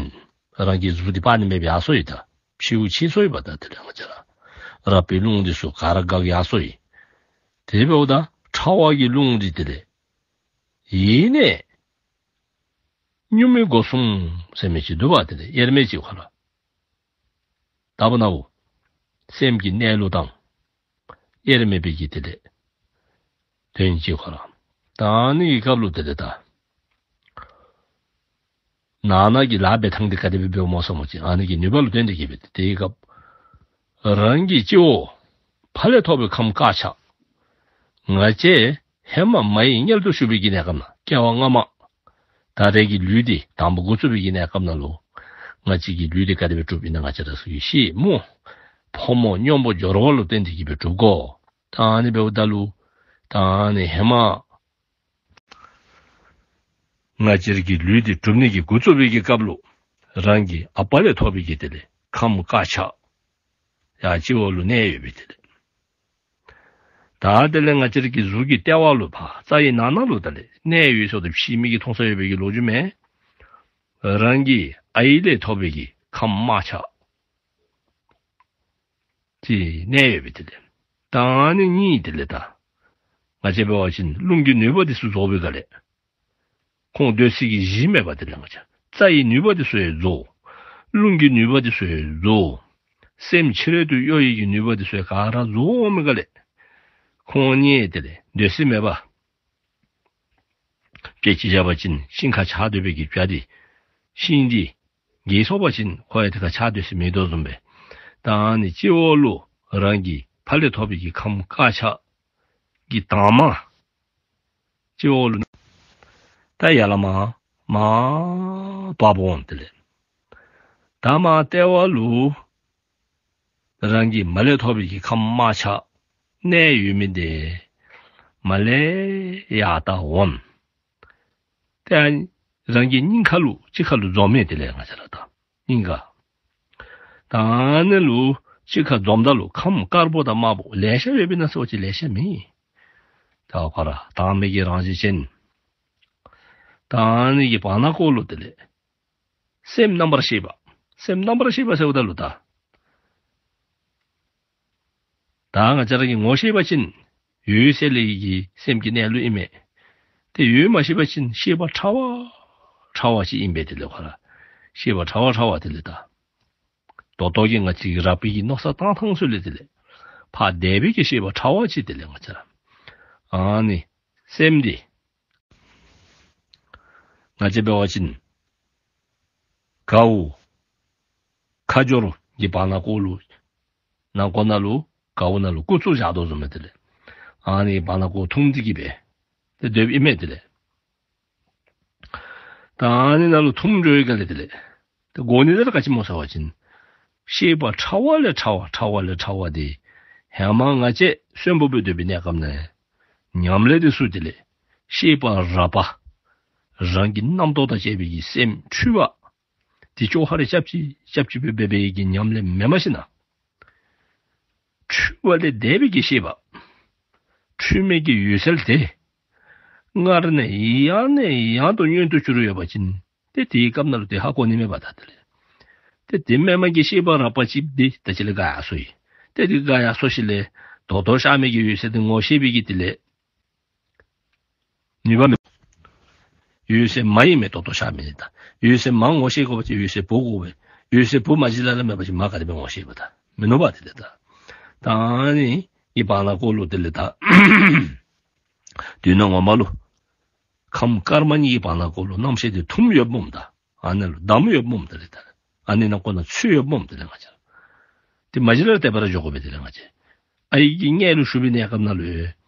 རང་གི་གཟུགས་འདི་ཕར་ནི་མེདཔ་ཡར་སོ་ཡི། ད་ཕྱེཝ་ཕྱེ་སོ་ཡི་པ། ད་དེ་ལས་ང་བཅས་ར་རགས་པའི་རླུང་འདི་ཚུ་ག་ར་འགག་ཡར་སོ་ཡི། དེ་འབདཝ་ད་ཕྲ་བ་གི་རླུང་འདི་དེ་ལས་ཡེ་ནས་གཉུག་མའི་སྒོ་གསུམ་ཟེར་མི་ཅིག་འདུག་པ། དེ་ལས་དབྱེར་མེད་ཅིག་ཁོ་ར། ད་བུ་ན་བུ་སེམས་ཀྱི་གནས་ལུགས་དང་དབྱེར་མེད་པའི་གི་དེ་ལས་དོན་གཅིག་ཁོ་ར། ད་ཨ་ནི་གི་སྐབས་ལུ་དེ་ལས་ད་ནང་ན་གི་ལཱ་འབད་ཐངས་འདི་ག་དེ་སྦེ་འབདཝ་སྨོ་ཟེར་བ་ཅིན་ཨ་ནི་གི་ནུས་པ་ལུ་བརྟེན་ཏེ་གི་སྦེ་དེའི་སྐབས་རང་གི་སྤྱི་བོ་ཕ་ལས་ཐོབ་པའི་ཁམས་དཀར་ཆ། ང་བཅས་ཧེ་མ་མ་ཡི་མངལ་དུ་ཞུགས་པའི་གི་གནས་སྐབས་ནང་སྐྱེ་བ་སྔ་མ་ད་རེས་ཀྱི་ལུས་འདི་དང་པོ་འགོ་བཙུགས་པའི་གི་གནས་སྐབས་ནང་ལུ་ང་བཅས་ཀྱི་ལུས་འདི་ག་དེ་སྦེ་གྲུབ་ཨིན་ན་ང་བཅས་ར་ཚུ་གིས་ཤེས་སྨོ། ཕོ་མོ་སྙོམས་པོ་སྦྱོར་བ་ལུ་བརྟེན་ཏེ་གི་སྦེ་གྲུབ་དགོ། ད་ཨ་ནི་འབདཝ་ད་ལུ་ད་ཨ་ནི་ཧེ་མ་ང་བཅས་ར་གི་ལུས་འདི་གྲུབ་ནི་གི་འགོ་བཙུགས་པའི་གི་སྐབས་ལུ་རང་གི་ཨ་པ་ལས་ཐོབ་པའི་གི་དེ་ལས་ཁམས་དཀར་ཆ་ཡར་སྤྱི་བོ་ལུ་གནས་ཡོད་པའི་དེ་ལས། ད་དེ་ལས་ང་བཅས་ར་གི་གཟུགས་ཀྱི་ལྟེ་བ་ལུ་ཕར་རྩ་བའི་ནང་ན་ལུ་དེ་ལས་གནས་ཡོད་ཟེརཝ་ད་ཕྱི་མིག་གིས་མཐོང་ས་ཡོད་པའི་གི་ལོ་རྒྱུས་མེན། རང་གི་ཨའི་ལས་ཐོབ་པའི་གི་ཁམས་དམར་ཆ་ཅིག་གནས་ཡོད་པའི་དེ་ལས། ད་ཨ་ནི་གཉིས་དེ་ལས་ད་ང་བཅས་འབད་བ་ཅིན་རླུང་གི་ནུས་པ་འདི་ཚུ་རྫོགས་པའི་སྒང་ལས་ཁོང་སྡོད་ས་གི་གཞི་མེད་པ། དེ་ལས་ང་བཅས་རྩ་ཡི་ནུས་པ་འདི་ཚུ་ཡང་རྫོགས། རླུང་གི་ནུས་པ་འདི་ཚུ་ཡང་རྫོགས། སེམས་ཕྱི་རོལ་དུ་གཡོ་ནི་གི་ནུས་པ་འདི་ཚུ་ཡང་ག་ར་རྫོགས་འོང་མི་སྒང་ལས་ཁོང་གཉིས་དེ་ལས་སྡོད་ས་མེད་པ། དཔེ་ཅིག་བཞག་པ་ཅིན་ཤིང་ཁར་ཆགས་སྡོད་པའི་གི་བྱ་འདི་ཤིང་འདི་འགྱེལ་སོང་པ་ཅིན་ཁོ་ཡང་དེ་ཁར་ཆགས་སྡོད་ས་མེད་དོ་བཟུམ་སྦེ། ད་ཨ་ནི་སྤྱི་བོ་ལུ་རང་གི་ཕ་ལས་ཐོབ་པའི་གི་ཁམས་དཀར་ཆ་གི་དྭངས་མ་སྤྱི་བོ་ལུ་ད་ཡར་ལས་མར་མར་བབས་འོང་། དེ་ལས་ད་མར་ལྟེ་བ་ལུ་རང་གི་མ་ལས་ཐོབ་པའི་གི་ཁམས་དམར་ཆ་གནས་ཡོད་མི་འདི་མར་ལས་ཡར་ད་འོང་། ཏེ་རང་གི་སྙིང་ཁ་ལུ་གཅིག་ཁར་ལུ་འཛོམས་མི་དེ་ལས་ང་བཅས་ར་ད་སྙིང་ཁ། ད་ཨ་ནི་ལུ་གཅིག་ཁར་འཛོམས་ད་ལུ་ཁམས་དཀར་པོ་དང་དམར་པོ་ལེ་ཤ་ཡོད་པས་ན་ཟེར་བ་ཅིན་ལེ་ཤ་མེད། ད་ཁོ་ར་དྭངས་མའི་གི་རང་བཞིན་ཅན། ད་ཨ་ནི་གི་བར་ན་ཀོ་ལུ་དེ་ལས་སེམས་རྣམ་པར་ཤེས་པ། སེམས་རྣམ་པར་ཤེས་པ་ཟེརཝ་ད་ལུ་ད་ད་ང་བཅས་ར་གིས་ངོ་ཤེས་པ་ཅིན་འོད་གསལ་ལས་ཀྱི་སེམས་ཀྱི་གནས་ལུགས་ཨིན་མས། ཏེ་འོད་མ་ཤེས་པ་ཅིན་ཤེས་པ་ཕྲ་བ་ཕྲ་བ་ཅིག་ཨིན་པས། དེ་ལས་ཁོ་ར་ཤེས་པ་ཕྲ་བ་ཕྲ་བ་དེ་ལས་ད་ད་ལྟོ་གི་ང་བཅས་ཀྱི་རགས་པའི་གི་མནོ་བསམ་བཏང་ཐངས་ཚུ་ལས་དེ་ལས་ཕར་འདས་པའི་གི་ཤེས་པ་ཕྲ་བ་ཅིག་དེ་ལས་ང་བཅས་ར་ཨ་ནི་སེམས་འདི་ང་བཅས་འབད་བ་ཅིན་གའུ་ཁ་སྦྱོར་གྱི་བར་ན་ཀོ་ལུ་ནང་ཀོ་ནང་ལུ་གའུ་ནང་ལུ་སྐུ་བཙུགས་བཞག་དོ་བཟུམ་སྦེ་དེ་ལས་ཨ་ནི་བར་ན་ཀོ་ཐུམ་སྟེ་གི་སྦེ་ཏེ་སྡོདཔ་ཨིན་མས། དེ་ལས་ད་ཨ་ནི་ནང་ལུ་ཐུམ་འགྱོ་བའི་སྒང་ལས་དེ་ལས་ཏེ་དགོ་ནི་དེ་ར་ག་ཅི་སྨོ་ཟེར་བ་ཅིན་ཤེས་པ་ཕྲ་བ་ལས་ཕྲ་བ་ཕྲ་བ་ལས་ཕྲ་བ་འདི་ཧེ་མ་ང་བཅས་གསོན་པོ་སྦེ་སྡོད་པའི་གནས་སྐབས་ནས་ཉམས་ལེན་འདི་ཚུ་དེ་ལས་ཤེས་པ་རགས་པ་རང་གི་རྣམ་རྟོག་དང་བཅས་པའི་གི་སེམས་འཁྲུལ་པ་འདི་ཅོག་ཧ་རེ་རྐྱབ་ཅིག་རྐྱབ་ཅིག་སྦེ་འབད་བའི་གི་ཉམས་ལེན་མེན་མ་ཤེས་ན། འཁྲུལ་པ་ལས་འདས་པའི་གི་ཤེས་པ། འཁྲུལ་མེད་ཀྱི་འོད་གསལ་དེ། སྔར་ནས་ཡང་ནས་ཡང་དུ་མངོན་དུ་གྱུར་ཡོད་པ་ཅིན། ཏེ་དེའི་སྐབས་ནང་ལུ་དེ་ཧ་གོ་ནི་མེད་པ་ད་དེ་ལས། ཏེ་དེ་མེན་མ་གི་ཤེས་པ་རགས་པ་ཅིག་འདི་ད་ཅི་ལས་འགག་ཡར་སོ་ཡི། ཏེ་དེ་འགག་ཡར་སོ་ཞིནམ་ལས་ད་ལྟོ་ཤར་མི་གི་འོད་གསལ་དེ་ངོ་ཤེས་པའི་གི་དེ་ལས། ནུས་པ་མེད། འོད་གསལ་མ་ཨིན་མི་ད་ལྟོ་ཤར་མི་ནི་ད། འོད་གསལ་མ་ངོ་ཤེས་དགོ་པ་ཅིན་འོད་གསལ་བུ་དགོ་པས། འོད་གསལ་བུ་མ་གཞི་ལས་ར་མེད་པ་ཅིན་མ་ག་དེ་སྦེ་ངོ་ཤེས་པ་ད། མི་ནུས་པ་དེ་ལས་ད། ད་ཨ་ནི་གི་བར་ན་ཀོ་ལུ་དེ་ལས་ད། དུས་ནང་ངོ་མ་ལུ་ཁམས་དཀར་དམར་གཉིས་ཀྱི་བར་ན་ཀོ་ལུ་རྣམ་ཤེས་དེ་ཐུམ་ཡོདཔ་འོངམ་ད། ཨ་ནི་ལུ་བསྡམས་ཡོདཔ་འོངམ་ད་ལས་ད། ཨ་ནི་ནང་ཀོ་ནང་ཚུད་ཡོདཔ་འོངམ་ད་ལས་ང་བཅས། དེ་མ་གཞི་ལས་ར་དེ་སྦེ་ར་འགྱོ་དགོ་པས་དེ་ལས་ང་བཅས། ཨའི་གི་མངལ་ལུ་ཞུགས་པའི་གནས་སྐབས་ནང་ལུ་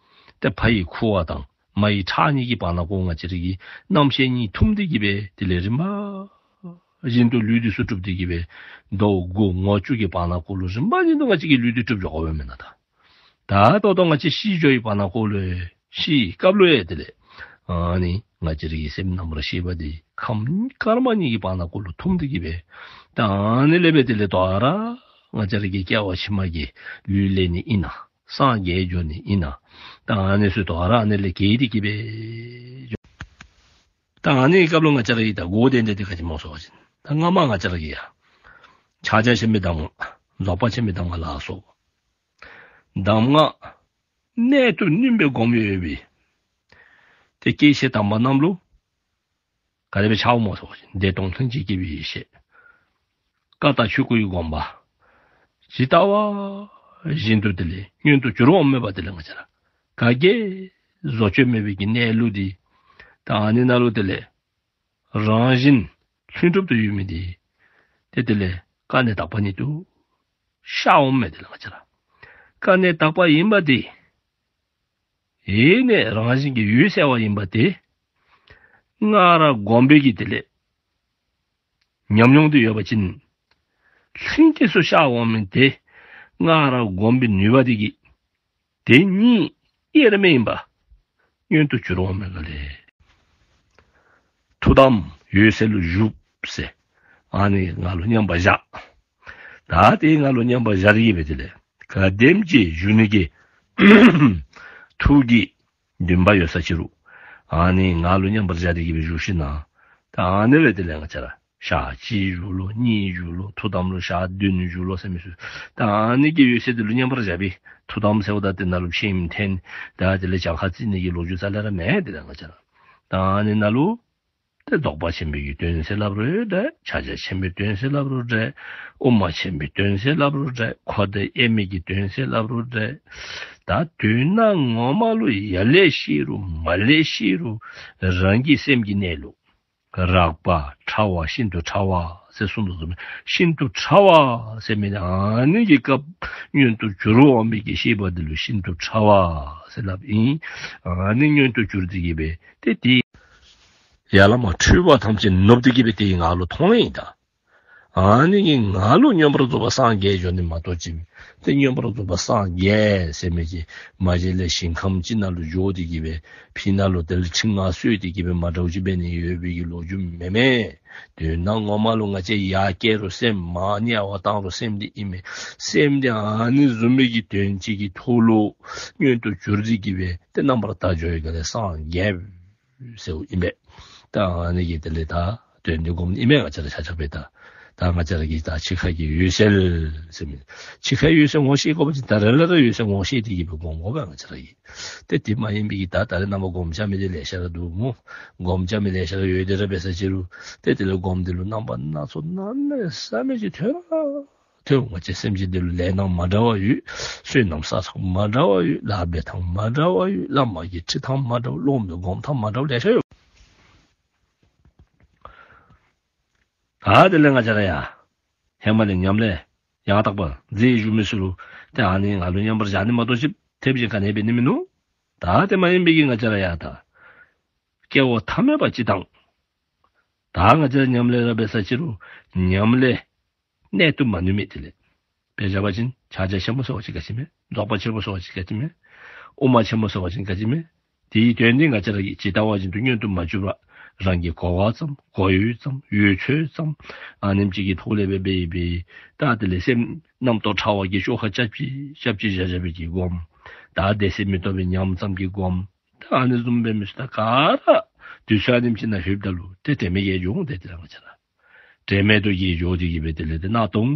ཏེ་ཕ་ཡི་ཁུ་བ་དང་མ་ཡི་ཁྲག་གཉིས་ཀྱི་བར་ན་ཀོ་ང་བཅས་ར་གི་རྣམ་ཤེས་གཉིས་ཐུམ་སྟེ་གི་སྦེ་དེ་ལས་རིམ་པ་བཞིན་དུ་ལུས་འདི་ཚུ་གྲུབ་སྟེ་གི་སྦེ་མདོ་དགུ་ངོ་བཅུ་གི་བར་ན་ཀོ་ལུ་རིམ་པ་བཞིན་དུ་ང་བཅས་ཀྱི་ལུས་འདི་གྲུབ་འགྱོ་དགོ་པས་མེན་ན་ད། ད་ད་ལྟོ་ང་བཅས་ཤི་འགྱོ་བའི་བར་ན་ཀོ་ལུ་ཤི་བའི་སྐབས་ལུ་ཡང་དེ་ལས་ཨ་ནི་ང་བཅས་ར་གི་སེམས་རྣམ་པར་ཤེས་པ་འདི་ཁམས་དཀར་དམར་གཉིས་ཀྱི་བར་ན་ཀོ་ལུ་ཐུམ་སྟེ་གི་སྦེ་ད་ཨ་ནི་ལས་སྦེ་དེ་ལས་དོ་རུང་ང་བཅས་ར་གི་སྐྱེ་བ་ཕྱི་མ་གི་ལུས་ལེན་ནི་ཨིན་ན་སངས་རྒྱས་འགྱོ་ནི་ཨིན་ན་ད་ཨ་ནི་ཚུ་དོ་རུང་ཨ་ནི་ལས་གྱེས་ཏེ་གི་སྦེ་འགྱོ། ད་ཨ་ནི་སྐབས་ལུ་ང་བཅས་ར་གིས་ད་གོ་བདེ་བདེ་འདི་ག་ཅི་སྨོ་ཟེར་བ་ཅིན་ད་སྔ་མ་ང་བཅས་ར་གིས་ཡ་ཕྱག་རྒྱ་ཆེན་པོའི་གདམས་ངག་རྫོགས་པ་ཆེན་པོའི་གདམས་ངག་ལ་སོགས་གདམས་ངག་གནད་དུ་བསྣུན་པའི་སྒོམ་ཡོད་པའི་ཏེ་སྐྱེས་ཆེན་དམ་པ་རྣམས་ལུ་ག་དེ་སྦེ་ཕྱག་འོང་སྨོ་ཟེར་བ་ཅིན་བདེ་སྟོང་ལྷན་ཅིག་སྐྱེས་པའི་ཡེ་ཤེས། ཀ་དག་ཆོས་སྐུའི་དགོངས་པ་ཇི་ལྟ་བ་བཞིན་དུ་དེ་ལས་མངོན་དུ་གྱུར་འོང་མེད་པ་དེ་ལས་ང་བཅས་ར་ག་གིས་བཟོ་བཅོས་མེད་པའི་གི་གནས་ལུགས་འདི་ད་ཨ་ནི་ནང་ལུ་དེ་ལས་རང་བཞིན་ལྷུན་གྲུབ་ཏུ་ཡོད་མི་འདི་ཏེ་དེ་ལས་ཀ་ནས་དག་པ་ཉིད་དུ་ཤར་འོང་མི་དེ་ལས་ང་བཅས་ར་ཀ་ནས་དག་པ་ཡིན་པ་འདི་ཡེ་ནས་རང་བཞིན་གྱིས་ཡོད་གསལ་བ་ཡིན་པ་དེ་སྔར་གོམས་པའི་གི་དེ་ལས་ཉམས་མྱོང་དེ་ཡོད་པ་ཅིན་ལྷན་སྐྱེས་སུ་ཤར་འོང་མི་དེ་སྔར་གོམས་པའི་ནུས་པ་དེ་གིས་དེ་གཉིས་དབྱེར་མེད་ཡིན་པ་མངོན་དུ་གྱུར་འོང་མི་ག་ལས། ཐུགས་དམ་འོད་གསལ་ལུ་བཞུགས་ཟེར་ཨ་ནི་ང་ལུ་མཉམ་པར་བཞག། ད་དེ་ང་ལུ་མཉམ་པར་བཞག་སྟེ་གི་སྦེ་དེ་ལས་ག་དེམ་ཅིག་བཞུགས་ནི་གི་ཐུགས་ཀྱི་འདུན་པ་ཡོད་ས་ཅི་རུང་ཨ་ནི་ང་ལུ་མཉམ་པར་བཞག་སྟེ་གི་སྦེ་བཞུགས་ཞིན་ན་ད་ཨ་ནི་སྦེ་དེ་ལས་ང་བཅས་ར་ཞག་གཅིག་བཞུགས་ལོ་གཉིས་བཞུགས་ལོ་ཐུགས་དམ་ལུ་ཞག་བདུན་བཞུགས་ལོ་ཟེར་མི་ཚུ་ད་ཨ་ནི་གི་འོད་གསལ་དེ་ལུ་མཉམ་པར་བཞག་པའི་ཐུགས་དམ་ཟེརཝ་ད་དེ་ནང་ལུ་ཕྱེངམ་འཐེན་ད་དེ་ལས་གྱངས་ཁ་རྩིས་ནི་གི་ལོ་རྒྱུས་རྩ་ལས་ར་མེད། དེ་ལས་ང་བཅས་ར་ད་ཨ་ནི་ནང་ལུ་ཏེ་རྫོགས་པ་ཆེན་པོའི་གི་དོན་ཟེར་སླབ་རུང་འདྲ། ཕྱག་རྒྱ་ཆེན་པོའི་དོན་ཟེར་སླབ་རུང་འདྲ། དབུ་མ་ཆེན་པོའི་དོན་ཟེར་སླབ་རུང་འདྲ། འཁོར་འདས་དབྱེར་མེད་ཀྱི་དོན་ཟེར་སླབ་རུང་འདྲ། ད་དོན་ངོ་མ་ལུ་ཡར་ལས་ཤེས་རུང་མར་ལས་ཤེས་རུང་རང་གི་སེམས་ཀྱི་གནས་ལུགས་རགས་པ་ཕྲ་བ་ཤིན་ཏུ་ཕྲ་བ་ཟེར་གསུངས་དོ་བཟུམ་ཤིན་ཏུ་ཕྲ་བ་ཟེར་མི་ཨ་ནི་གི་སྐབས་མངོན་དུ་གྱུར་འོང་མི་གི་ཤེས་པ་འདི་ལུ་ཤིན་ཏུ་ཕྲ་བ་ཟེར་སླབ་ཨིན། ཨ་ནི་མངོན་དུ་གྱུར་ཏེ་གི་སྦེ་ཏེ་དེ་ཡར་ལས་མར་འཁྲུལ་པ་ཐམས་ཅད་ནུབ་སྟེ་གི་སྦེ་དེ་ང་ལུ་མཐོང་ཡི་ད། ཨ་ནི་གིས་ང་ལུ་མངོན་པར་རྫོགས་པར་སངས་རྒྱས་འགྱོ་ནི་མ་གཏོགས་ཅིག་ཏེ་མངོན་པར་རྫོགས་པར་སངས་རྒྱས་ཟེར་མི་ཅིག་མ་གཞི་ལས་ཞིང་ཁམས་ཅིག་ནང་ལུ་འགྱོ་སྟེ་གི་སྦེ་ཕི་ནང་ལུ་དེ་ལས་ཁྲི་ལྔ་གསོལ་ཏེ་གི་སྦེ་མ་འདྲཝ་ཅིག་འབད་ནི་ཡོད་པའི་གི་ལོ་རྒྱུས་མེན་མས། དོན་ངོ་མ་ལུ་ང་བཅས་ཡར་སྐྱེ་རུང་སེམས་མར་དམྱལ་བ་བཏང་རུང་སེམས་འདི་ཨིན་མས། སེམས་འདི་ཨ་ནི་བཟུམ་མའི་གི་དོན་ཅིག་གི་ཐོག་ལུ་མངོན་དུ་གྱུར་ཏེ་གི་སྦེ་ཏེ་རྣམ་པར་དག་འགྱོ་བའི་སྒང་ལས་སངས་རྒྱས་ཟེརཝ་ཨིན་པས། ད་ཨ་ནི་གི་དེ་ལས་ད་དོན་འདི་སྒོམ་ནི་ཨིན་མས། ང་བཅས་ར་ཆ་ཁྱབ་སྦེ་ད་ད་ང་བཅས་ར་གིས་ད་འཆི་ཁ་གི་འོད་གསལ་ཟེར་མི་འཆི་ཁའི་འོད་གསལ་ངོ་ཤེས་དགོ་པ་ཅིན་ད་རེས་ལས་ར་འོད་གསལ་ངོ་ཤེས་ཏེ་གི་སྦེ་སྒོམ་དགོ་པས་ང་བཅས་ར་གིས། ཏེ་དེ་མ་ཡིན་པའི་གི་ད་ད་རེས་ནངས་པ་སྒོམ་རྐྱབ་མི་དེ་ལེ་ཤ་ར་འདུག་སྨོ། སྒོམ་རྐྱབ་མི་ལེ་ཤ་ར་ཡོད་དེ་ར་འབད་ས་ཅི་རུང་ཏེ་དེ་ལས་སྒོམ་དེ་ལུ་རྣམ་པ་སྣ་ཚོགས་གནམ་མེད་ས་མེད་ཅིག་ཐོན་ར་ཐོན། ང་བཅས་སེམས་ཅན་དེ་ལུ་ལས་སྣ་མ་འདྲཝ་ཡོད། བསོད་ནམས་བསགས་ཐངས་མ་འདྲཝ་ཡོད། ལཱ་འབད་ཐངས་མ་འདྲཝ་ཡོད། བླ་མ་གི་ཁྲིད་ཐངས་མ་འདྲཝ་སློབ་མའི་སྒོམ་ཐངས་མ་འདྲཝ་ལེ་ཤ་ཡོད། ད་དེ་ལས་ང་བཅས་ར་ཡང་ཧེ་མ་ལས་ཉམས་ལེན་ཡང་དག་པ་མཛད་བཞུགས་མི་ཚུ་ལུ་ཏེ་ཨ་ནི་ང་ལུ་མཉམ་པར་བཞག་ནི་མ་གཏོགས་ཅིག་ཐེབས་ཅིག་ག་ནི་འབད་ནི་མིན་ནུག། ད་དེ་མ་ཡིན་པའི་གི་ང་བཅས་ར་ཡང་ད་སྐྱེ་བ་ཐ་མལ་པ་སྤྱི་དང་ད་ང་བཅས་ར་ཉམས་ལེན་ར་འབད་ས་ཅི་རུང་ཉམས་ལེན་གནད་དུ་མ་བསྣུན་མི་དེ་ལས་དཔེ་བཞག་པ་ཅིན་ཕྱག་རྒྱ་ཆེན་པོ་ཟེར་བ་ཅིན་ག་ཅི་མས། རྫོགས་པ་ཆེན་པོ་ཟེར་བ་ཅིན་ག་ཅི་མས། དབུ་མ་ཆེན་པོ་ཟེར་བ་ཅིན་ག་ཅི་མས། དེའི་དོན་འདི་ང་བཅས་ར་གིས་ཇི་ལྟ་བ་བཞིན་དུ་མངོན་དུ་མ་གྱུར་པ་རང་གིས་གོ་བ་ཙམ་གོ་ཡུལ་ཙམ་ཡུལ་ཚོད་ཙམ་ཨ་ནེམ་ཅིག་གི་ཐོག་ལས་འབད་འབད་འབད་ད་དེ་ལས་སེམས་རྣམ་རྟོག་ཕྲ་བ་གིས་བཅོ་ཁ་རྐྱབ་ཅི་རྐྱབ་ཅི་བཞག་བཞག་པའི་གི་སྒོམ། ད་བདེ་གསལ་མི་རྟོག་པའི་ཉམས་ཙམ་གྱི་སྒོམ། ད་ཨ་ནི་བཟུམ་འབད་མི་ཚུ་ད་ག་ར་དུས་ཚོད་ཨ་ནེམ་ཅིག་ནང་ལྷོདཔ་ད་ལུ་ཏེ་དྲན་མེད་བརྒྱལ་འགྱོ་འོང་། ཏེ་དེ་ར་ང་བཅས་ར་དྲན་མེད་དུ་བརྒྱལ་འགྱོ་སྟེ་གི་སྦེ་དེ་ལས་ཏེ་གནག་སྟོང་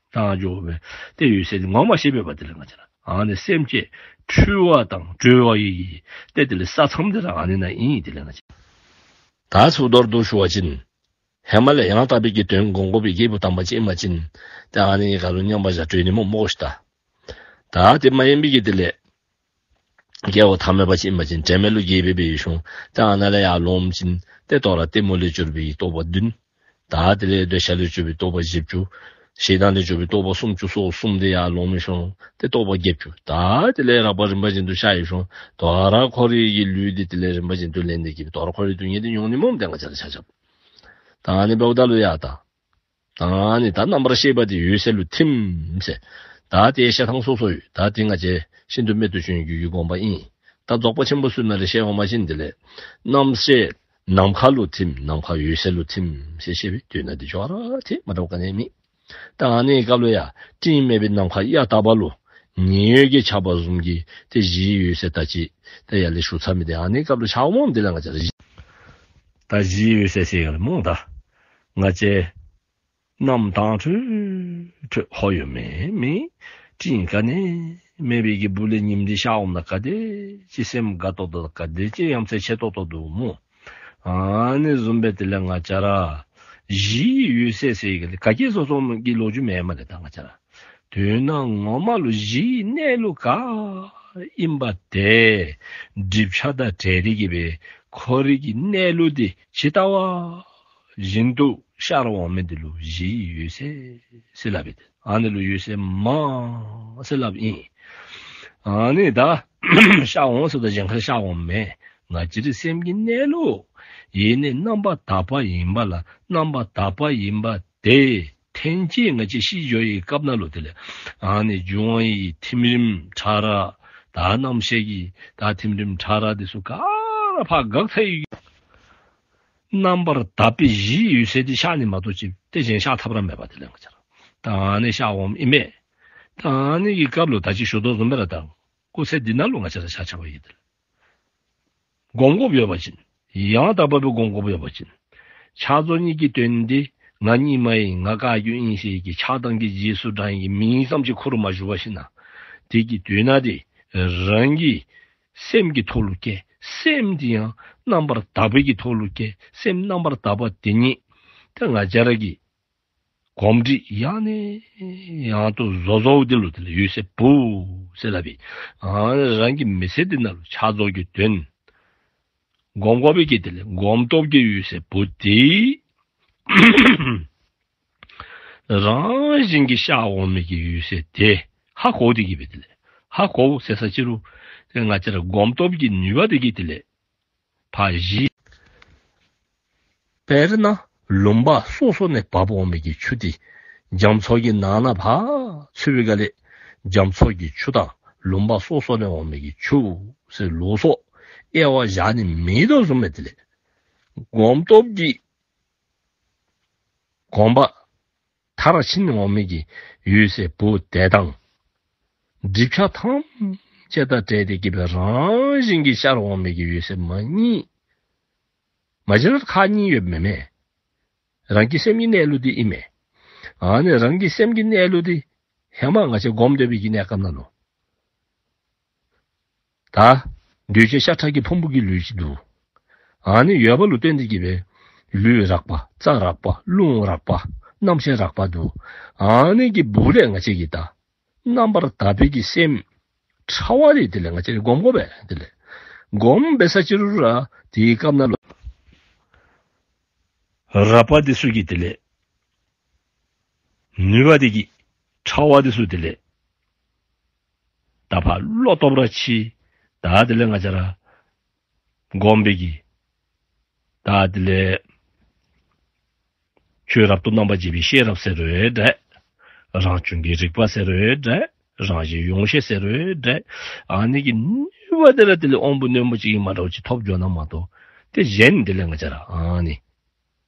ད་འགྱོ་སྦེ་ཏེ་འོད་གསལ་ངོ་མ་ཤེས་པས་པ། དེ་ལས་ང་བཅས་ར་ཨ་ནི་སེམས་ཅན་འཁྲུལ་བ་དང་གྲོལ་བ་ཡི་ཏེ་དེ་ལས་ས་མཚམས་དེ་ར་ཨ་ནི་ནང་ཨིན། དེ་ལས་ང་བཅས་ད་ཚུར་མདོར་བསྡུ་ཞུ་བ་ཅིན་ཧེ་མ་ལས་ཡང་དག་པའི་གི་དོན་སྒོམ་དགོ་པའི་སྐྱེས་བུ་དམ་པ་ཅིག་ཨིན་པ་ཅིན་ཏེ་ཨ་ནི་ག་ལུ་མཉམ་པར་བཞག་གྲོལ་ནི་སྨོ་སྨོ་ཤིག་ད། ད་དེ་མ་ཡིན་པའི་གི་དེ་ལས་སྐྱེ་བ་ཐ་མལ་པ་ཅིག་ཨིན་པ་ཅིན་དྲན་མེད་ལུ་བརྒྱལ་སྦེ་འབད་ཡོད་ཤོང་། ཏེ་ཨ་ནཱ་ལས་ཡར་ལོངམ་ཅིག་ཏེ་དོ་རུང་གཏི་མུག་ལས་གྱུར་པའི་རྟོག་པ་བདུན། ད་དེ་ལས་འདོད་ཆགས་ལས་གྱུར་པའི་རྟོག་པ་བཞི་བཅུ། ཞེ་སྡང་ལས་གྱུར་པའི་རྟོག་པ་སུམ་ཅུ་སོ་གསུམ་དེ་ཡར་ལོངམ་ཡོད་ཤོང་། ཏེ་རྟོག་པ་བརྒྱད་ཅུ། ད་དེ་ལས་རགས་པ་རིམ་པ་བཞིན་དུ་ཤར་ཡོད་ཤོང་། དོ་རུང་འཁོར་བའི་གི་ལུས་འདི་དེ་ལས་རིམ་པ་བཞིན་དུ་ལེན་ཏེ་གི་དོ་རུང་འཁོར་བའི་སྡུག་བསྔལ་འདི་མྱོང་ནི་སྨོ། དེ་ང་བཅས་ར་ཆ་ཁྱབ་ད་ཨ་ནི་འབདཝ་ད་ལུ་ཡ་ད་ད་ཨ་ནི་ད་རྣམ་པར་ཤེས་པ་དེ་འོད་གསལ་ལུ་ཐིམ་ཟེར། ད་དེ་བཤད་ཐངས་སོ་སོ་ཡོད། ད་དེ་ང་བཅས་ཤིན་ཏུ་རྨད་དུ་བྱུང་བའི་རྒྱུད་ཀྱི་དགོངས་པ་ཨིན། ད་རྫོགས་པ་ཆེན་པོ་ཚུ་ནང་ལས་བཤད་འོང་པ་ཅིན་དེ་ལས་རྣམ་ཤེས་ནམ་མཁའ་ལུ་ཐིམ་ནམ་མཁའ་འོད་གསལ་ལུ་ཐིམ་ཟེར་བཤད་པའི་དོན་དེ་ཅོག་ར་འཐད། མ་འདྲཝ་ག་ནི་མེད། ད་ཨ་ནི་སྐབས་ལུ་ཡ་སྤྲིན་མེད་པའི་ནམ་མཁའ་གཡའ་དག་པ་ལུ་ཉི་འོད་ཀྱིས་ཁྱབ་པ་བཟུམ་གྱི་ཏེ་གཞིའི་འོད་གསལ་ད་ཅི་ཏེ་ཡར་ལས་ཞུ་ཚར་མི་དེ་ཨ་ནི་སྐབས་ལུ་ཤར་འོང་སྨོ། དེ་ལས་ང་བཅས་ར་གཞི་ ད་གཞིའི་འོད་གསལ་ཟེར་ག་ལས་སྨོ། ད་ང་བཅས་གནམ་དྭངས་འཕྲོས་འཕྲོས་ཧོ་ཡོད་མེད་མེད་སྤྲིན་ག་ནི་མེད་པའི་གི་སྦུག་ལས་ཉིམ་འདི་ཤར་འོངམ་ད་ག་དེ་ཅིག་སེམས་དགའ་ཏོག་ཏོ་ག་དེ་ཅིག་ཡ་མཚན་ཆེ་ཏོག་ཏོ་འདུག་སྨོ། ཨ་ནི་བཟུམ་སྦེ་དེ་ལས་ང་བཅས་ར་གཞིའི་འོད་གསལ་ཟེར་ག་ལས་ག་གིས་བཟོ་བཟོཝ་གི་ལོ་རྒྱུས་མེད་སྨ་རེ། ད་ང་བཅས་ར་དོན་ངོ་མ་ལུ་གཞིའི་གནས་ལུགས་ག་ཨིནམ་དེ་སྒྲིབ་བྱ་དང་བྲལ་ཏེ་གི་སྦེ་ཁོ་རའི་གི་གནས་ལུགས་འདི་ཇི་ལྟ་བ་བཞིན་དུ་ཤར་འོང་མི་འདི་ལུ་གཞིའི་འོད་གསལ་ཟེར་སླབ་ཨིན། ཨ་ནི་ལུ་འོད་གསལ་མ་ཟེར་སླབ་ཨིན། ཨ་ནི་ད་ཤར་འོང་ཟེརཝ་ད་གཞན་ཁར་ཤར་འོངམ་མེན། ང་བཅས་རའི་སེམས་ཀྱི་གནས་ལུགས་ཡེ་ནས་རྣམ་པར་དག་པ་ཨིན་པ་ལ་རྣམ་པར་དག་པ་ཨིན་པ་དེ་ཐེངས་གཅིག་ང་བཅས་ཤི་འགྱོ་བའི་སྐབས་ནང་ལུ་དེ་ལས་ཨ་ནི་འབྱུང་བ་ཡི་ཐིམ་རིམ་ཕྲ་རགས་ད་རྣམ་ཤེས་ཀྱི་ད་ཐིམ་རིམ་ཕྲ་རགས་འདི་ཚུ་ག་ར་ཕར་འགག་ཚར་ཡི། རྣམ་པར་དག་པའི་གཞིའི་འོད་གསལ་འདི་ཤར་ནི་མ་གཏོགས་ཅིག་ཏེ་གཞན་ཤར་ཐབས་ར་མེད་པ། དེ་ལས་ང་བཅས་ར་ད་ཨ་ནི་ཤར་འོངམ་ཨིན་མས། ད་ཨ་ནི་གི་སྐབས་ལུ་ད་ཅི་ཞུ་དོ་བཟུམ་སྦེ་ར་ད་སྐུ་ཚེ་འདི་ནང་ལུ་ང་བཅས་ར་ཆ་ཁྱབ་ཡིད་ལུ་སྒོམ་དགོཔ་ཡོད་པ་ཅིན་ཡང་དག་པ་སྦེ་སྒོམ་དགོཔ་ཡོད་པ་ཅིན་ཕྱག་རྫོགས་གཉིས་ཀྱི་དོན་འདི་ང་རྙིང་མ་ཨིན་ང་བཀའ་བརྒྱུད་ཨིན་ཟེར་གྱི་ཆགས་སྡང་གི་རྗེས་སུ་འབྲང་ཡི་གི་མིང་ཙམ་ཅིག་ཁུར་མ་བཞུགས་པར་ཞིནམ་ན་དེ་གི་དོན་དག་འདི་རང་གི་སེམས་ཀྱི་ཐོག་ལུ་བཀལ། སེམས་འདི་ཡང་རྣམ་པར་དག་པའི་གི་ཐོག་ལུ་བཀལ། སེམས་རྣམ་པར་དག་པ་དེ་ཉིད་ད་ང་བཅས་ར་གིས་གོམས་འདྲིས་ཡང་ནས་ཡང་དུ་བཟོ་བཟོཝ་འདི་ལུ་དེ་ལས་འོད་གསལ་བུ་ཟེར་སླབ་ཨིན། ཨ་རང་གི་མི་ཚེ་འདི་ནང་ལུ་ཕྱག་རྫོགས་ཀྱི་དོན་སྒོམ་དགོ་པའི་གི་དེ་ལས་སྒོམ་སྟོབས་ཀྱི་འོད་གསལ་བུ་འདི་རང་བཞིན་གྱིས་ཤར་འོང་མི་གི་འོད་གསལ་དེ་ཧ་གོ་སྟེ་གི་སྦེ་དེ་ལས་ཧ་གོ་ཟེར་ས་ཅི་རུང་ང་བཅས་ར་སྒོམ་སྟོབས་ཀྱི་ནུས་པ་དེ་གིས་དེ་ལས་ཕར་གཞི། དཔེར་ན་ལུང་པ་སོ་སོ་ནས་འབབ་འོང་མི་གི་ཆུ་དེ་རྒྱ་མཚོ་གི་ནང་ན་ཕར་ཚུད་པའི་སྒང་ལས་རྒྱ་མཚོ་གི་ཆུ་དང་ལུང་པ་སོ་སོ་ནས་འོང་མི་གི་ཆུ་ཟེར་ལོགས་སུ་དབྱེ་བ་བཞག་ནི་མེད་དོ་བཟུམ་སྦེ་དེ་ལས་སྒོམ་སྟོབས་ཀྱིས་གོམས་པ་མཐར་ཕྱིན་འོང་མི་གི་འོད་གསལ་བུ་དེ་དང་སྒྲིབ་བྱ་ཐམས་ཅད་དང་བྲལ་ཏེ་གི་སྦེ་རང་བཞིན་གྱིས་ཤར་འོང་མི་གི་འོད་གསལ་མ་གཉིས་མ་གཞི་ར་ཁག་གཉིས་ཡོདཔ་མེན་མས། རང་གི་སེམས་ཀྱི་གནས་ལུགས་འདི་ཨིན་མས། ཨ་ནི་རང་གི་སེམས་ཀྱི་གནས་ལུགས་འདི་ཧེ་མ་ང་བཅས་སྒོམ་སྡོད་པའི་གི་གནས་སྐབས་ནང་ལུ་ད་འདུས་བྱས་ཤ་ཁྲག་གི་ཕུང་པོ་གི་ལུས་ཅིག་འདུག། ཨ་ནི་ཡོད་པ་ལུ་བརྟེན་ཏེ་གི་སྦེ་ལུས་རགས་པ་རྩ་རགས་པ་རླུང་རགས་པ་རྣམ་ཤེས་རགས་པ་འདུག། ཨ་ནི་གི་སྦུག་ལས་ང་བཅས་ཀྱིས་ད་རྣམ་པར་དག་པའི་གི་སེམས་ཕྲ་བ་དེ་དེ་ལས་ང་བཅས་ཀྱིས་སྒོམ་དགོ་པས། དེ་ལས་སྒོམ་འབད་ས་ཅི་རུང་ར་དེའི་སྐབས་ནང་ལུ་རགས་པ་དེ་ཚུ་གི་དེ་ལས་ནུས་པ་དེ་གིས་ཕྲ་བ་དེ་ཚུ་དེ་ལས་ད་ཕར་བློ་སྟོབས་ར་ཆེ། ད་དེ་ལས་ང་བཅས་ར་སྒོམ་པའི་གི་ད་དེ་ལས་ཆོས་རབ་ཏུ་རྣམ་པར་འབྱེད་པའི་ཤེས་རབ་ཟེར་རུང་འདྲ། རང་བྱུང་གི་རིག་པ་ཟེར་རུང་འདྲ། རང་བཞིན་ཡོངས་ཤེས་ཟེར་རུང་འདྲ། ཨ་ནི་གི་ནུས་པ་དེ་ར་དེ་ལས་དབང་པོ་རྣོན་པོ་ཅིག་གིས་མ་འདྲཝ་ཅིག་ཐོབ་འགྱོ་ན་མ་གཏོགས་ཏེ་གཞན་དེ་ལས་ང་བཅས་ར་ཨ་ནི་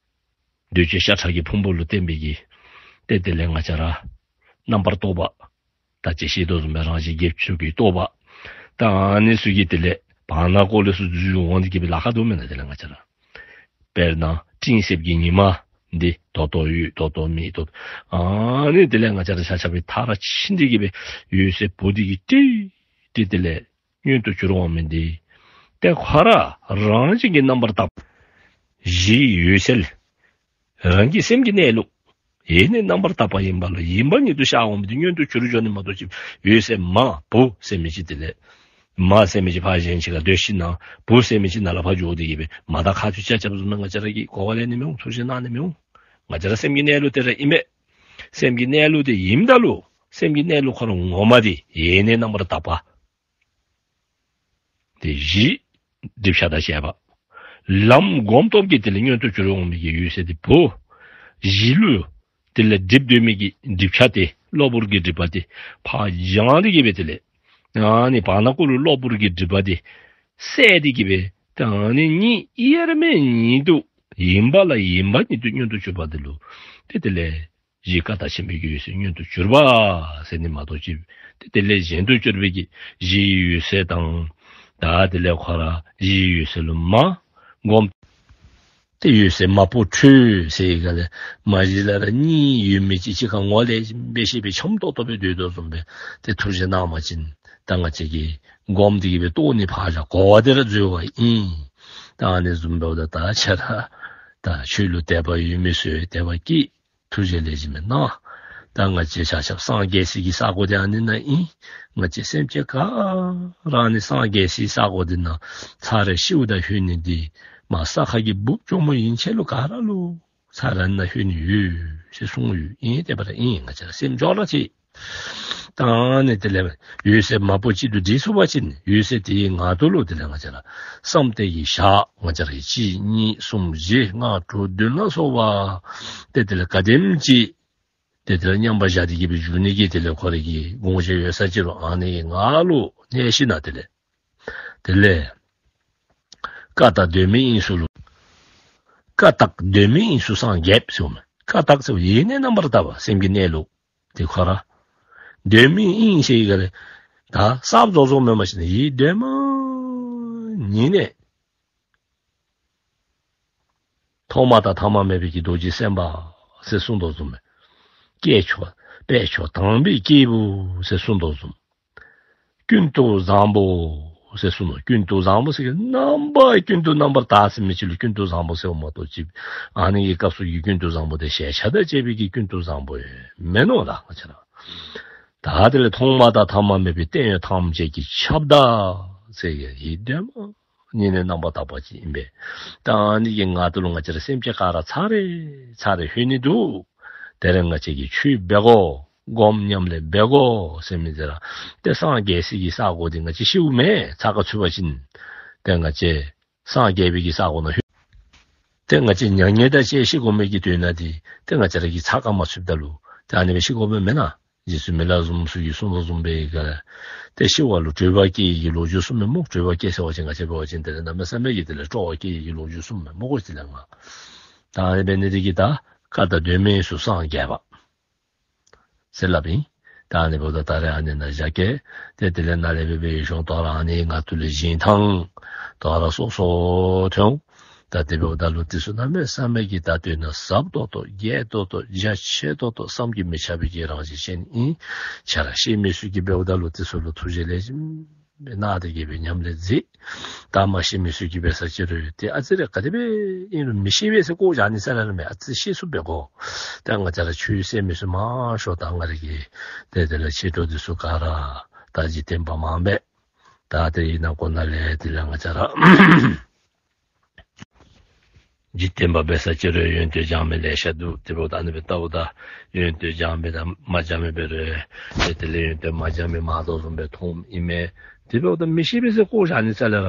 འདུས་བྱས་ཤ་ཁྲག་གི་ཕུང་པོ་ལུ་བརྟེན་པའི་གི་ཏེ་དེ་ལས་ང་བཅས་ར་རྣམ་པར་རྟོག་པ་ད་ཅི་ཞུ་དོ་བཟུམ་སྦེ་རང་བཞིན་བརྒྱད་ཅུ་གི་རྟོག་པ་ད་ཨ་ནི་ཚུ་གིས་དེ་ལས་བར་ན་ཀོ་ལས་ཚུར་འཛུལ་འོང་སྟེ་གི་སྦེ་ལཱ་ཁག་འདུག་མེན་ན། དེ་ལས་ང་བཅས་ར་དཔེར་ན་སྤྲིན་གསེབ་ཀྱི་ཉི་མ་འདི་ད་ལྟོ་ཡོད་ད་ལྟོ་མེད་ད་ཨ་ནི་དེ་ལས་ང་བཅས་ར་ཆ་ཁྱབ་ཀྱིས་མཐར་ཕྱིན་ཏེ་གི་སྦེ་འོད་གསལ་བུ་དེ་གིས་ཏེ་ཏེ་དེ་ལས་མངོན་དུ་གྱུར་འོང་མི་འདི་ཏེ་ཁོ་ར་རང་བཞིན་གྱིས་རྣམ་པར་དག་གཞིའི་འོད་གསལ་རང་གི་སེམས་ཀྱི་གནས་ལུགས་ཡེ་ནས་རྣམ་པར་དག་པ་ཡིན་པ་ལ་ཡིན་པ་ཉིད་དུ་ཤར་འོང་མི་འདི་མངོན་དུ་གྱུར་འགྱོ་ནི་མ་གཏོགས་ཅིག་འོད་གསལ་མ་བུ་ཟེར་མི་ཅིག་དེ་ལས་མ་ཟེར་མི་ཅིག་ཕར་གཞན་ཅིག་ཁར་སྡོད་ཞིནམ་ན་བུ་ཟེར་མི་ཅིག་ནཱ་ལས་ཕར་འགྱོ་སྟེ་གི་སྦེ་མ་དག་ཁ་ཐུག་ཅ་ཅབ་བཟུམ་ན་ང་བཅས་ར་གིས་གོ་བ་ལེན་ནི་མི་འོང་། ཐུགས་རྗེ་གནང་ནི་མི་འོང་། ང་བཅས་ར་སེམས་ཀྱི་གནས་ལུགས་དེ་ར་ཨིན་མས། སེམས་ཀྱི་གནས་ལུགས་དེ་ཨིནམ་ད་ལུ་སེམས་ཀྱི་གནས་ལུགས་ཁོ་ར་ངོ་མ་དེ་ཡེ་ནས་རྣམ་པར་དག་པ། དེ་གཞི་སྒྲིབ་བྱ་དང་བཅས་པ། ལམ་སྒོམ་སྟོབས་ཀྱིས་དེ་ལས་མངོན་དུ་གྱུར་འོང་མི་གི་འོད་གསལ་དེ་བུ། གཞི་ལུ་དེ་ལས་སྒྲིབ་སྡོད་མི་གི་སྒྲིབ་བྱ་དེ་གློ་བུར་གྱི་སྒྲིབ་པ་དེ་ཕར་སྦྱངས་ཏེ་གི་སྦེ་དེ་ལས་ཨ་ནི་བར་ན་ཀོ་ལུ་གློ་བུར་གྱི་སྒྲིབ་པ་དེ་བསལ་ཏེ་གི་སྦེ་ད་ཨ་ནི་གཉིས་དབྱེར་མེད་ཉིད་དུ་ཡིན་པ་ལ་ཡིན་པ་ཉིད་དུ་མངོན་དུ་གྱུར་པ་དེ་ལུ་ཏེ་དེ་ལས་གཞི་ཀ་དག་ཆེན་པོའི་གི་འོད་གསལ་མངོན་དུ་གྱུར་པ་ཟེར་ནི་མ་གཏོགས་ཅིག་ཏེ་དེ་ལས་གཞན་དུ་གྱུར་པའི་གི་གཞིའི་འོད་གསལ་དང་ད་དེ་ལས་ཁོ་ར་གཞིའི་འོད་གསལ་ལུ་མ་སྒོམ་ ཏེ་འོད་གསལ་མ་བུ་འཕྲོད་ཟེར་ག་ལས་མ་གཞི་ལས་ར་གཉིས་ཡོད་མི་ཅིག་གཅིག་ཁར་ངོ་ལེགས་ཤོམ་སྦེ་ཤེས་པའི་འཆམ་ཏོག་ཏོ་སྦེ་སྡོད་དོ་བཟུམ་སྦེ་ཏེ་ཐུགས་རྗེ་གནང་བ་ཅིན་ད་ང་བཅས་ཀྱི་སྒོམ་འདི་གིས་སྦེ་རྟོགས་ནི་ཕར་བཞག་གོ་བ་འདི་ར་འཛོལ་བ་ཨིན། ད་ཨ་ནི་བཟུམ་འབདཝ་ད་ད་ཁྱེད་ར་ད་ཆོས་ལུ་དད་པ་ཡོད་མི་ཚུ་དད་པ་སྐྱེད། ཐུགས་རྗེ་ལེགས་ཤོམ་སྦེ་གནང་། ད་ང་བཅས་ཆ་ཁྱབ་སངས་རྒྱས་སའི་གི་ས་གོ་འདི་ཨ་ནི་ནང་ཨིན། ང་བཅས་སེམས་ཅན་ག་ར་ཨ་ནི་སངས་རྒྱས་སའི་ས་གོ་འདི་ནང་ཚར་རེ་ཤིཝ་ད་ལྷོད་ནི་འདི་མར་ས་ཁ་གི་འབུཔ་གྱོག་མོ་ཡན་ཆད་ལུ་ག་ར་ལུ་ཚར་རེ་ནང་ལྷོད་ནི་ཡོད་ཟེར་གསུངས་ཡོད། ཨིན་ཏེ་འབད་ར་ཨིན། ང་བཅས་ར་སེམས་འཇོག་ར་ཅིག། ད་ཨ་ནི་དེ་ལས་འོད་གསལ་མ་བུ་གཅིག་ཏུ་འདྲེས་ཚུགས་པ་ཅིན་འོད་གསལ་དེའི་ངང་དུ་ལུ་དེ་ལས་ང་བཅས་ར་བསམ་གཏན་གྱི་ཞག་ང་བཅས་ར་གཅིག་གཉིས་གསུམ་བཞི་ལྔ་དྲུག་བདུན་ལ་སོགས་པ་ཏེ་དེ་ལས་ག་དེམ་ཅིག་ཏེ་དེ་ལས་མཉམ་པར་བཞག་སྟེ་གི་སྦེ་བཞུགས་ནི་གི་དེ་ལས་ཁོ་རའི་གི་དགོངས་བཞེད་ཡོད་ས་ཅིག་རུང་ཨ་ནི་གི་ངང་ལུ་གནས་ཞིནམ་ལས་དེ་ལས་དེ་ལས་ཀ་དག་གདོད་མའི་དབྱིངས་སུ་ལུ་ཀ་དག་གདོད་མའི་དབྱིངས་སུ་སངས་རྒྱསཔ་ཟེརཝ་མས། ཀ་དག་ཟེརཝ་ཡེ་ནས་རྣམ་པར་དག་པ་སེམས་ཀྱི་གནས་ལུགས་དེ་ཁོ་ར། གདོད་མའི་དབྱིངས་ཟེར་ག་ལས་ད་གསརཔ་བཟོ་བཟོཝ་མེན་པ་ཅིན་ཡེ་གདོད་མ་ཉིད་ནས་ཐོག་མ་དང་ཐ་མ་མེད་པའི་གི་རྡོ་རྗེ་སེམས་དཔའ་ཟེར་གསུངས་དོ་བཟུམ་སྦེ། སྐྱེས་མཆོག་སྦས་མཆོག་དང་པའི་སྐྱེས་བུ་ཟེར་གསུངས་དོ་བཟུམ། ཀུན་ཏུ་བཟང་པོ་ཟེར་གསུངས་ནུག། ཀུན་ཏུ་བཟང་པོ་ཟེར་གི་རྣམ་པ་ཀུན་ཏུ་རྣམ་པར་དག་ཟེར་མི་ཅིག་ལུ་ཀུན་ཏུ་བཟང་པོ་ཟེརཝ་མ་གཏོགས་ཅིག་ཨ་ནི་གི་སྐབས་སུ་གི་ཀུན་ཏུ་བཟང་པོ་དེ་ཞལ་ཆད་དང་བཅས་པའི་གི་ཀུན་ཏུ་བཟང་པོ་ཡང་མེན་ནོ་ལགས། ང་བཅས་ར་ད་དེ་ལས་ཐོག་མ་དང་ཐ་མ་མེད་པའི་བརྟན་གཡོ་ཐམས་ཅད་ཀྱི་ཁྱབ་བདག་ཟེར་གི་ཡེ་གདོད་མ་ཉིད་ནས་རྣམ་པར་དག་པ་ཅིག་ཨིན་པས། ད་ཨ་ནི་གི་ངང་དུ་ལུ་ང་བཅས་ར་སེམས་ཅན་ག་ར་ཚར་རེ་ཚར་རེ་ལྷོད་ནི་འདུག། དེ་རིང་ང་བཅས་ཀྱིས་ཆོས་འབད་དགོ། སྒོམ་ཉམས་ལེན་འབད་དགོ་ཟེར་མི་འདི་ར་ཏེ་སངས་རྒྱས་སའི་གི་ས་གོ་འདི་ང་བཅས་ཤིཝ་མེན། ཚ་ཁ་ཚུད་པ་ཅིན་ཏེ་ང་བཅས་སངས་རྒྱས་པའི་གི་ས་གོ་ནང་ལྷོད། ཏེ་ང་བཅས་མྱ་ངན་དང་བཅས་ཤི་དགོ་མི་གི་དོན་དག་འདི་ཏེ་ང་བཅས་ར་གིས་ཚ་ཁ་མ་ཚུདཔ་ད་ལུ་ཏེ་ཨ་ནི་སྦེ་ཤི་དགོཔ་མེན་ན། རྗེ་བཙུན་མི་ལ་བཟུམ་ཚུ་གིས་གསུངས་དོ་བཟུམ་སྦེ་ག་ཏེ་ཤི་བ་ལུ་འགྱོད་པ་སྐྱེ་ནི་གི་ལོ་རྒྱུས་གསུངམ་མས་སྨོ། འགྱོད་པ་སྐྱེ་ཟེར་བ་ཅིན་ང་བཅས་འབད་བ་ཅིན་དེ་ལས་གནམ་མེད་ས་མེད་ཀྱི་དེ་ལས་སྤྲོ་བ་སྐྱེ་ནི་གི་ལོ་རྒྱུས་གསུངམ་མས་སྨོ་གོ། དེ་ལས་ང་ད་ཨ་ནི་འབད་ནི་འདི་གིས་ད་ཀ་དག་གདོད་མའི་དབྱིངས་སུ་སངས་རྒྱས་པ་ཟེར་སླབ་ཨིན། ད་ཨ་ནི་འབདཝ་ད་ད་རེས་ཨ་ནི་ནང་བཞག་གེ། ཏེ་དེ་ལས་ནཱ་ལས་འབད་འབད་ཡི་ཤོང་དོ་རུང་ཨ་ནི་ང་ཏུ་ལས་བཞེངས་ཐངས་དོ་རུང་སོ་སོ་ཐོན། ད་དེ་འབདཝ་ད་ལུ་དེ་ཚུ་གནམ་མེད་ས་མེད་ཀྱི་ད་དོན་ཟབ་ཏོག་ཏོ་རྒྱས་ཏོག་ཏོ་རྒྱ་ཆེ་ཏོག་ཏོ་བསམ་གྱིས་མི་ཁྱབ་པའི་གི་རང་བཞིན་ཅན་ཨིན། ཆ་ར་ཤེས་མི་ཚུ་གིས་འབདཝ་ད་ལུ་དེ་ཚུ་ལུ་ཐུགས་རྗེ་ལེགས་ཤོམ་སྦེ་གནང་སྟེ་གི་སྦེ་ཉམས་ལེན་མཛད། ད་མ་ཤེས་མི་ཚུ་གིས་འབད་ས་ཅིག་རུང་ཏེ་ཨ་ཙི་རེ་ག་དེ་སྦེ་ཨིན་རུང་མི་ཤེས་པས་ཟེར་བཀོ་བཞག་ནི་ས་ར་ར་མེད། ཨ་ཙི་ཤེས་ཚུགསཔ་འབད་དགོ། ད་ང་བཅས་ར་ཆོས་ཟེར་མི་ཚུ་མང་ཤོས་ད་ང་ར་གི་ཏེ་དེ་ལས་ཆེ་མཐོ་འདི་ཚུ་ག་ར་ད་འཇིག་རྟེན་པ་མང་པས། ད་དེ་ཨིན་ན་གོ་ན་ལས་དེ་ལས་ང་བཅས་ར་འཇིག་རྟེན་པ་འབད་ས་ཅིག་རུང་ཡོན་ཏན་སྦྱང་མི་ལེ་ཤ་འདུག། དེ་འབདཝ་ད་ཨ་ནི་སྦེ་ལྟཝ་ད་ཡོན་ཏན་སྦྱང་མི་དང་མ་སྦྱང་མི་འབད་རུང་ཏེ་དེ་ལས་ཡོན་ཏན་མ་སྦྱང་མི་མང་དོ་བཟུམ་སྦེ་མཐོངམ་ཨིན་མས། དེ་འབདཝ་ད་མི་ཤེས་པས་ཟེར་བཀོ་བཞག་ནི་ས་ལས་ར་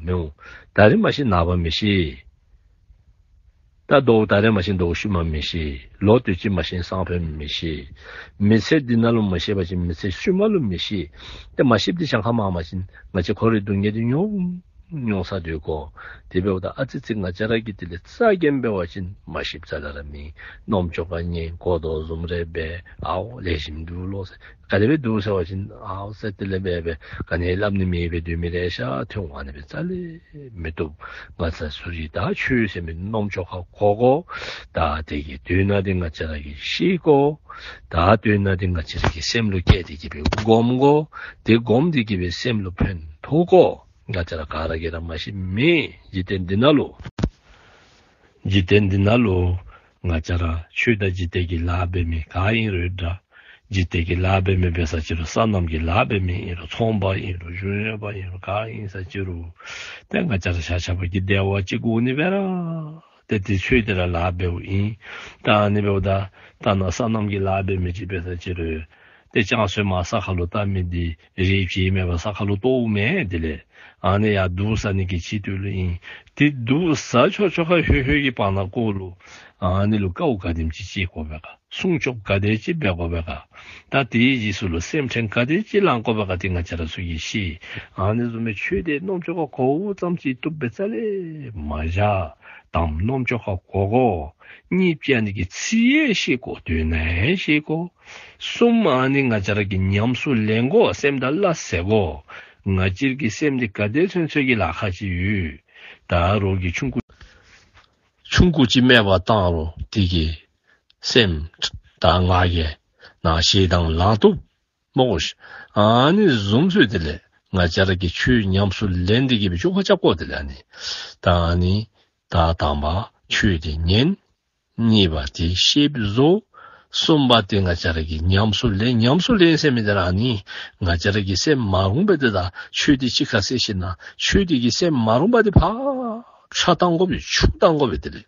མི་འོང་། ད་རིས་མ་ཤེས་ནངས་པ་མི་ཤེས། ད་ལྡོག་ད་རིས་མ་ཤེས་ལྡོག་ཤུལ་མ་མི་ཤེས། ལོ་དུས་ཅི་མ་ཤེས་སང་ཕོད་མི་ཤེས། མི་ཚེ་འདི་ནང་ལུ་མ་ཤེས་པ་ཅིན་མི་ཚེ་ཤུལ་མ་ལུ་མི་ཤེས། ཏེ་མ་ཤེསཔ་འདི་གྱངས་ཁ་མང་པ་ཅིན་ང་བཅས་འཁོར་བའི་སྡུག་བསྔལ་འདི་མྱོང་མྱོང་ས་སྡོད་དགོ། དེ་འབདཝ་ད་ཨ་ཙི་ཅིག་ང་བཅས་ར་གིས་དེ་ལས་རྩ་འགེངས་འབད་བ་ཅིན་མ་ཤེསཔ་རྩ་ལས་ར་མེད། རྣམ་ཅོ་ཁར་ཉན་གོ་དོ་བཟུམ་རེ་འབད། ཨའོ་ལེགས་ཤོམ་འདུག་ལོ་ཟེར། ག་དེ་སྦེ་འདུག་ཟེར་བ་ཅིན་ཨའོ་ཟེར་དེ་ལས་འབད་འབད་ག་ནི་སླབ་ནི་མེད་པའི་སྡོད་མི་རེ་ཤ་ཐོན་འོང་། ཨ་ནི་སྦེ་རྩ་ལས་མི་བཏུབ། ང་བཅས་ཚུ་གིས་ད་ཆོས་ཟེར་མི་རྣམ་ཅོ་ཁར་གོ་དགོ། ད་དེ་གི་དོན་དག་འདི་ང་བཅས་ར་གིས་ཤེས་དགོ། ད་དོན་དག་འདི་ང་བཅས་ར་གི་སེམས་ལུ་བསྐྱེད་དེ་གི་སྦེ་སྒོམ་དགོ། དེ་སྒོམ་དེ་གི་སྦེ་སེམས་ལུ་ཕན་ཐོགས་དགོ། ང་བཅས་ར་ག་ར་གིས་ར་མ་ཤེས་མེད། འཇིག་རྟེན་འདི་ནང་ལུ་འཇིག་རྟེན་འདི་ནང་ལུ་ང་བཅས་ར་ཆོས་དང་འཇིག་རྟེན་གྱི་ལཱ་འབད་མི་ག་ཨིན་རུང་འདྲ། འཇིག་རྟེན་གྱི་ལཱ་འབད་མི་འབད་ས་ཅིག་རུང་སོ་ནམ་གྱི་ལཱ་འབད་མི་ཨིན་རུང་ཚོང་པ་ཨིན་རུང་གཞུང་གཡོགཔ་ཨིན་རུང་ག་ཨིན་ས་ཅིག་རུང་ཏེ་ང་བཅས་ར་ཆ་ཁྱབ་ཀྱིས་བདེ་བ་ཅིག་དགོ་ནི་འབད་ར་ཏེ་དེ་ཆོས་དེ་ར་ལཱ་འབདཝ་ཨིན། ད་ཨ་ནི་འབདཝ་ད་ད་ནཱ་སོ་ནམ་གྱི་ལཱ་འབད་མི་ཅིག་འབད་ས་ཅིག་རུང་ཏེ་ལྕང་གསོས་མར་ས་ཁར་ལུ་བཏབ་མི་འདི་རེག་བྱེད་མེད་པར་ས་ཁར་ལུ་གཏོརཝ་མས། དེ་ལས་ཨ་ནི་ཡར་དུག་ཟ་ནི་གི་ཆེད་དུ་ལུ་ཨིན། དེ་དུག་ཟ་ཆོག་ཆོག་ཁར་ལྷོད་ལྷོད་ཀྱི་བར་ན་ཀོ་ལུ་ཨ་ནི་ལུ་དཀའཝ་ག་དེམ་ཅིག་སྤྱད་དགོ་པས་ག། སྲུང་སྐྱོབ་ག་དེ་ཅིག་འབད་དགོ་པས་ག། ད་དེའི་རྗེས་སུ་ལུ་སེམས་ཁྲལ་ག་དེ་ཅིག་ལང་དགོ་པས་ག། དེ་ང་བཅས་ར་ཚུ་གིས་ཤེས། ཨ་ནི་བཟུམ་མའི་ཆོས་དེ་རྣམ་ཅོ་ཁར་གོཝ་ཙམ་ཅིག་བཏུབ་པས་རྩ་ལས་མ་བཞག། དང་པ་རྣམ་ཅོ་ཁར་གོ་དགོ། གཉིས་པ་ཨ་ནི་གི་ཚིག་ཡང་ཤེས་དགོ། དོན་ཡང་ཤེས་དགོ། གསུམ་པ་ཨ་ནི་ང་བཅས་ར་གིས་ཉམས་སུ་ལེན་དགོ། སེམས་དང་སླ་བསྲེ་དགོ། ང་བཅས་ཀྱི་སེམས་འདི་ག་དེ་ཚུན་ཚོད་ཀྱི་ལཱ་ཁག་ཅིག་ཡོད། ད་རོགས་ཀྱི་ཆུང་ཀུ་ ཐུང་ཀུ་ཅིག་སྨད་པ་བཏང་རུང་དེ་གིས་སེམས་ད་ང་རྒྱལ་ནང་ཞེ་སྡང་ལང་བཏུབ་སྨོ་ཤིག། ཨ་ནི་བཟུམ་ཚུ་དེ་ལས་ང་བཅས་ར་གིས་ཆོས་ཉམས་སུ་ལེན་ཏེ་གི་སྦེ་བཅོས་ཁ་རྐྱབ་དགོ། དེ་ལས་ཨ་ནི་ད་ཨ་ནི་ད་དང་པ་ཆོས་དེ་ཉན། གཉིས་པ་དེ་ཤེསཔ་བཟོ། གསུམ་པ་དེ་ང་བཅས་ར་གིས་ཉམས་སུ་ལེན། ཉམས་སུ་ལེན་ཟེར་མི་དེ་ར་ཨ་ནི་ང་བཅས་ར་གི་སེམས་མ་རུངས་པ་དེ་དང་ཆོས་དེ་གཅིག་ཁར་བསྲེ་ཞིནམ་ལས་ཆོས་དེ་གིས་སེམས་མ་རུངས་པ་དེ་ཕར་ཕྱ་བཏང་དགོ་པས། འཁྱུ་བཏང་དགོ་པས། དེ་ལས་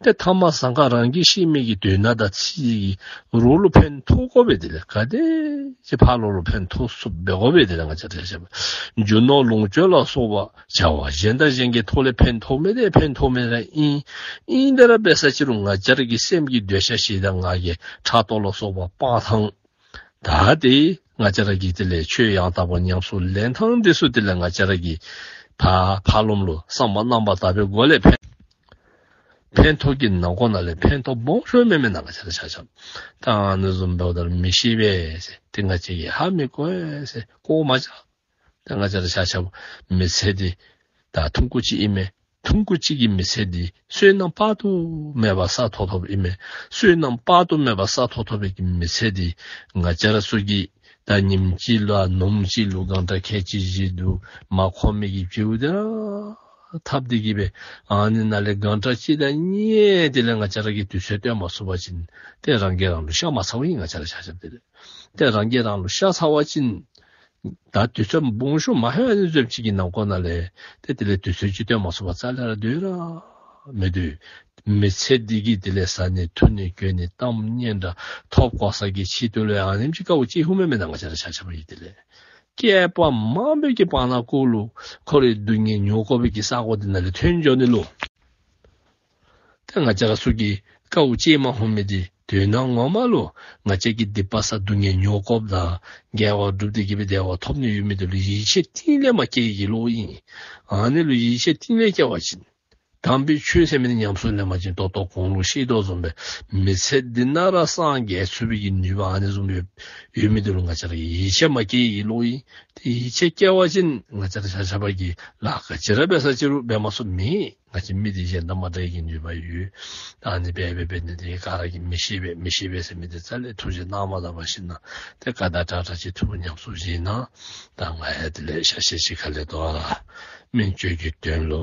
ཏེ་ཐ་མ་ཟང་ཁ་རང་གིས་ཤེས་མི་གི་དོན་དག་དང་ཚིག་གིས་རོགས་ལུ་ཕན་ཐོགས་དགོ་པས། དེ་ལས་ག་དེ་ཅིག་ཕར་ལོགས་ལུ་ཕན་ཐོགས་ཚུགསཔ་འབད་དགོ་པས། དེ་ལས་ང་བཅས་ར་ཆ་ཁྱབ་རྒྱུ་ནོར་ལོངས་སྤྱོད་ལ་སོགས་པ་བྱ་བ་གཞན་དང་གཞན་གྱི་ཐོག་ལས་ཕན་ཐོགས་མི་དེ་ཕན་ཐོགས་མི་ར་ཨིན། ཨིན་དེ་ར་འབད་ས་ཅིག་རུང་ང་བཅས་ར་གི་སེམས་ཀྱི་འདོད་ཆགས་ཞེ་སྡང་ང་རྒྱལ་ཕྲག་དོག་ལ་སོགས་པ་སྤང་ཐངས་ད་དེ་ང་བཅས་ར་གིས་དེ་ལས་ཆོས་ཡང་དག་པ་ཉམས་སུ་ལེན་ཐངས་དེ་ཚུ་དེ་ལས་ང་བཅས་ར་གིས་ཕར་ཕར་ལོགས་ལུ་བསམ་པ་རྣམ་པར་དག་པའི་སྒོ་ལས་ཕན་ཕན་ཐོགས་ཀྱི་ནང་ཁོག་ནང་ལས་ཕན་ཐོགས་སྦོམ་ཤོས་མེད་མེན་ན། ང་བཅས་ར་ཆ་ཁྱབ་ད་ཨ་ནི་བཟུམ་འབདཝ་ད་མི་ཤེས་པས་ཟེར་ཏེ་ང་བཅས་ཀྱིས་ཧ་མི་གོ་བས་ཟེར་ཁོག་མ་བཅག། ད་ང་བཅས་ར་ཆ་ཁྱབ་མི་ཚེ་འདི་ད་ཐུང་ཀུ་ཅིག་ཨིན་མས། ཐུང་ཀུ་ཅིག་གི་མི་ཚེ་འདི་བསོད་ནམས་དཔག་ཏུ་མེད་པ་བསགས་ཐོག་ཐོགཔ་ཨིན་མས། བསོད་ནམས་དཔག་ཏུ་མེད་པ་བསགས་ཐོག་ཐོག་པའི་གི་མི་ཚེ་འདི་ང་བཅས་ར་ཚུ་གིས་ད་ཉིནམ་གཅིག་ལུ་ནུབམོ་གཅིག་ལུ་གང་དྲག་ཁལ་གཅིག་བཞི་དུ་མ་ཁོམ་མི་གི་བྱིའུ་དེ་ར་འཐབ་སྟེ་གི་སྦེ་ཨ་ནི་ནང་ལས་གང་དྲག་གཅིག་དང་གཉིས་དེ་ལས་ང་བཅས་ར་གིས་དུས་ཚོད་བཏོན་མ་ཚུགས་པ་ཅིན་ཏེ་རང་གིས་རང་ལུ་ཤ་མ་ཚ་བ་ཨིན། ང་བཅས་ར་ཆ་ཁྱབ་དེ་ལས་ཏེ་རང་གིས་རང་ལུ་ཤ་ཚ་བ་ཅིན་ད་དུས་ཚོད་སྦོམ་ཤོས་མ་ལྷོད་ཨ་ནི་བཟུམ་ཅིག་གི་ནང་ཁོག་ནང་ལས་ཏེ་དེ་ལས་དུས་ཚོད་ཅིག་བཏོན་མ་ཚུགས་པར་རྩ་ལས་ར་སྡོད་ར་མི་སྡོད། མི་ཚེ་འདི་གིས་དེ་ལས་བཟའ་ནི་འཐུང་ནི་གྱོན་ནི་གཏམ་སྙན་གྲགས་ཐོབ་གོ་ས་གི་ཆེད་དུ་ལུ་ཨ་ནེམ་ཅིག་དཀའཝ་སྤྱད་འོང་མས་མེན་ན། ང་བཅས་ར་ཆ་ཁྱབ་ཨིན། དེ་ལས་བསྐལ་པ་མང་པོའི་གི་བར་ན་ཀོ་ལུ་ཁོ་རའི་སྡུག་བསྔལ་མྱོང་དགོ་པའི་གི་ས་གོ་འདི་ནང་ལས་ཐོན་འགྱོ་ནི་ལུ་ཏེ་ང་བཅས་ར་ཚུ་གིས་དཀའཝ་སྤྱད་མ་འོང་མི་འདི་དོན་ངོ་མ་ལུ་ང་བཅས་ཀྱིས་སྡིག་པ་བསགས་སྡུག་བསྔལ་མྱོང་དགོཔ་དང་དགེ་བ་སྒྲུབ་སྟེ་གི་སྦེ་བདེ་བ་ཐོབ་ནི་ཡོད་མི་འདི་ལུ་ཡིད་ཆེས་གཏིང་ལས་མ་སྐྱེ་གི་ལོ་ཨིན། ཨ་ནི་ལུ་ཡིད་ཆེས་གཏིང་ལས་སྐྱེ་བ་ཅིན་དམ་པའི་ཆོས་ཟེར་མི་འདི་ཉམས་སུ་ལེན་པ་ཅིན་ད་ལྟོ་གོང་ལུ་བཤད་དོ་བཟུམ་སྦེ་མི་ཚེ་འདི་ནང་ར་སངས་རྒྱས་ཚུགས་པའི་གི་ནུས་པ་ཨ་ནི་བཟུམ་ཡོད་ཡོད་མི་འདི་ལུ་ང་བཅས་ར་ཡིད་ཆེས་མ་སྐྱེ་གི་ལོ་ཨིན། ཏེ་ཡིད་ཆེས་སྐྱེ་བ་ཅིན་ང་བཅས་ར་ཆ་ཁྱབ་ཀྱིས་ལཱ་ག་ཅི་ར་འབད་ས་ཅིག་རུང་འབད་མ་ཚུགསཔ་མེད། ང་བཅས་མི་འདི་གཞན་དང་མ་འདྲ་བའི་གི་ནུས་པ་ཡོད། ཨ་ནི་འབད་འབད་འབད་ནི་འདི་ག་ར་གིས་མི་ཤེས་པས་མི་ཤེས་པས་ཟེར་མི་འདི་རྩ་ལས་ཐུགས་རྗེ་གནང་མ་ད་པར་ཞིནམ་ལས་ཏེ་ག་དང་དྲག་དྲག་ཅིག་ཐུགས་ཉམས་སུ་བཞེས་གནང་། ད་ང་ཡང་དེ་ལས་ཤ་ཤེད་ཅིག་ཁ་ལས་དོ་ར་སྨན་བཅོས་ཀྱི་དོན་ལུ་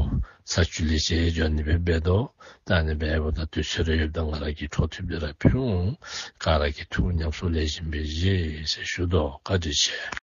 ས་ཆུ་ལས་བཅད་འགྱོ་ནི་སྦེ་འབད་དོ། ད་ཨ་ནི་འབདཝ་ད་དུས་ཚོད་རེ་ཡོདཔ་ད་ང་ར་གིས་འཕྲོ་མཐུད་དེ་ར་ཕུལ་འོང་། ག་ར་གིས་ཐུགས་ཉམས་སུ་ལེགས་ཤོམ་སྦེ་བཞེས་ཟེར་ཞུ་དོ། བཀའ་དྲིན་ཆེ།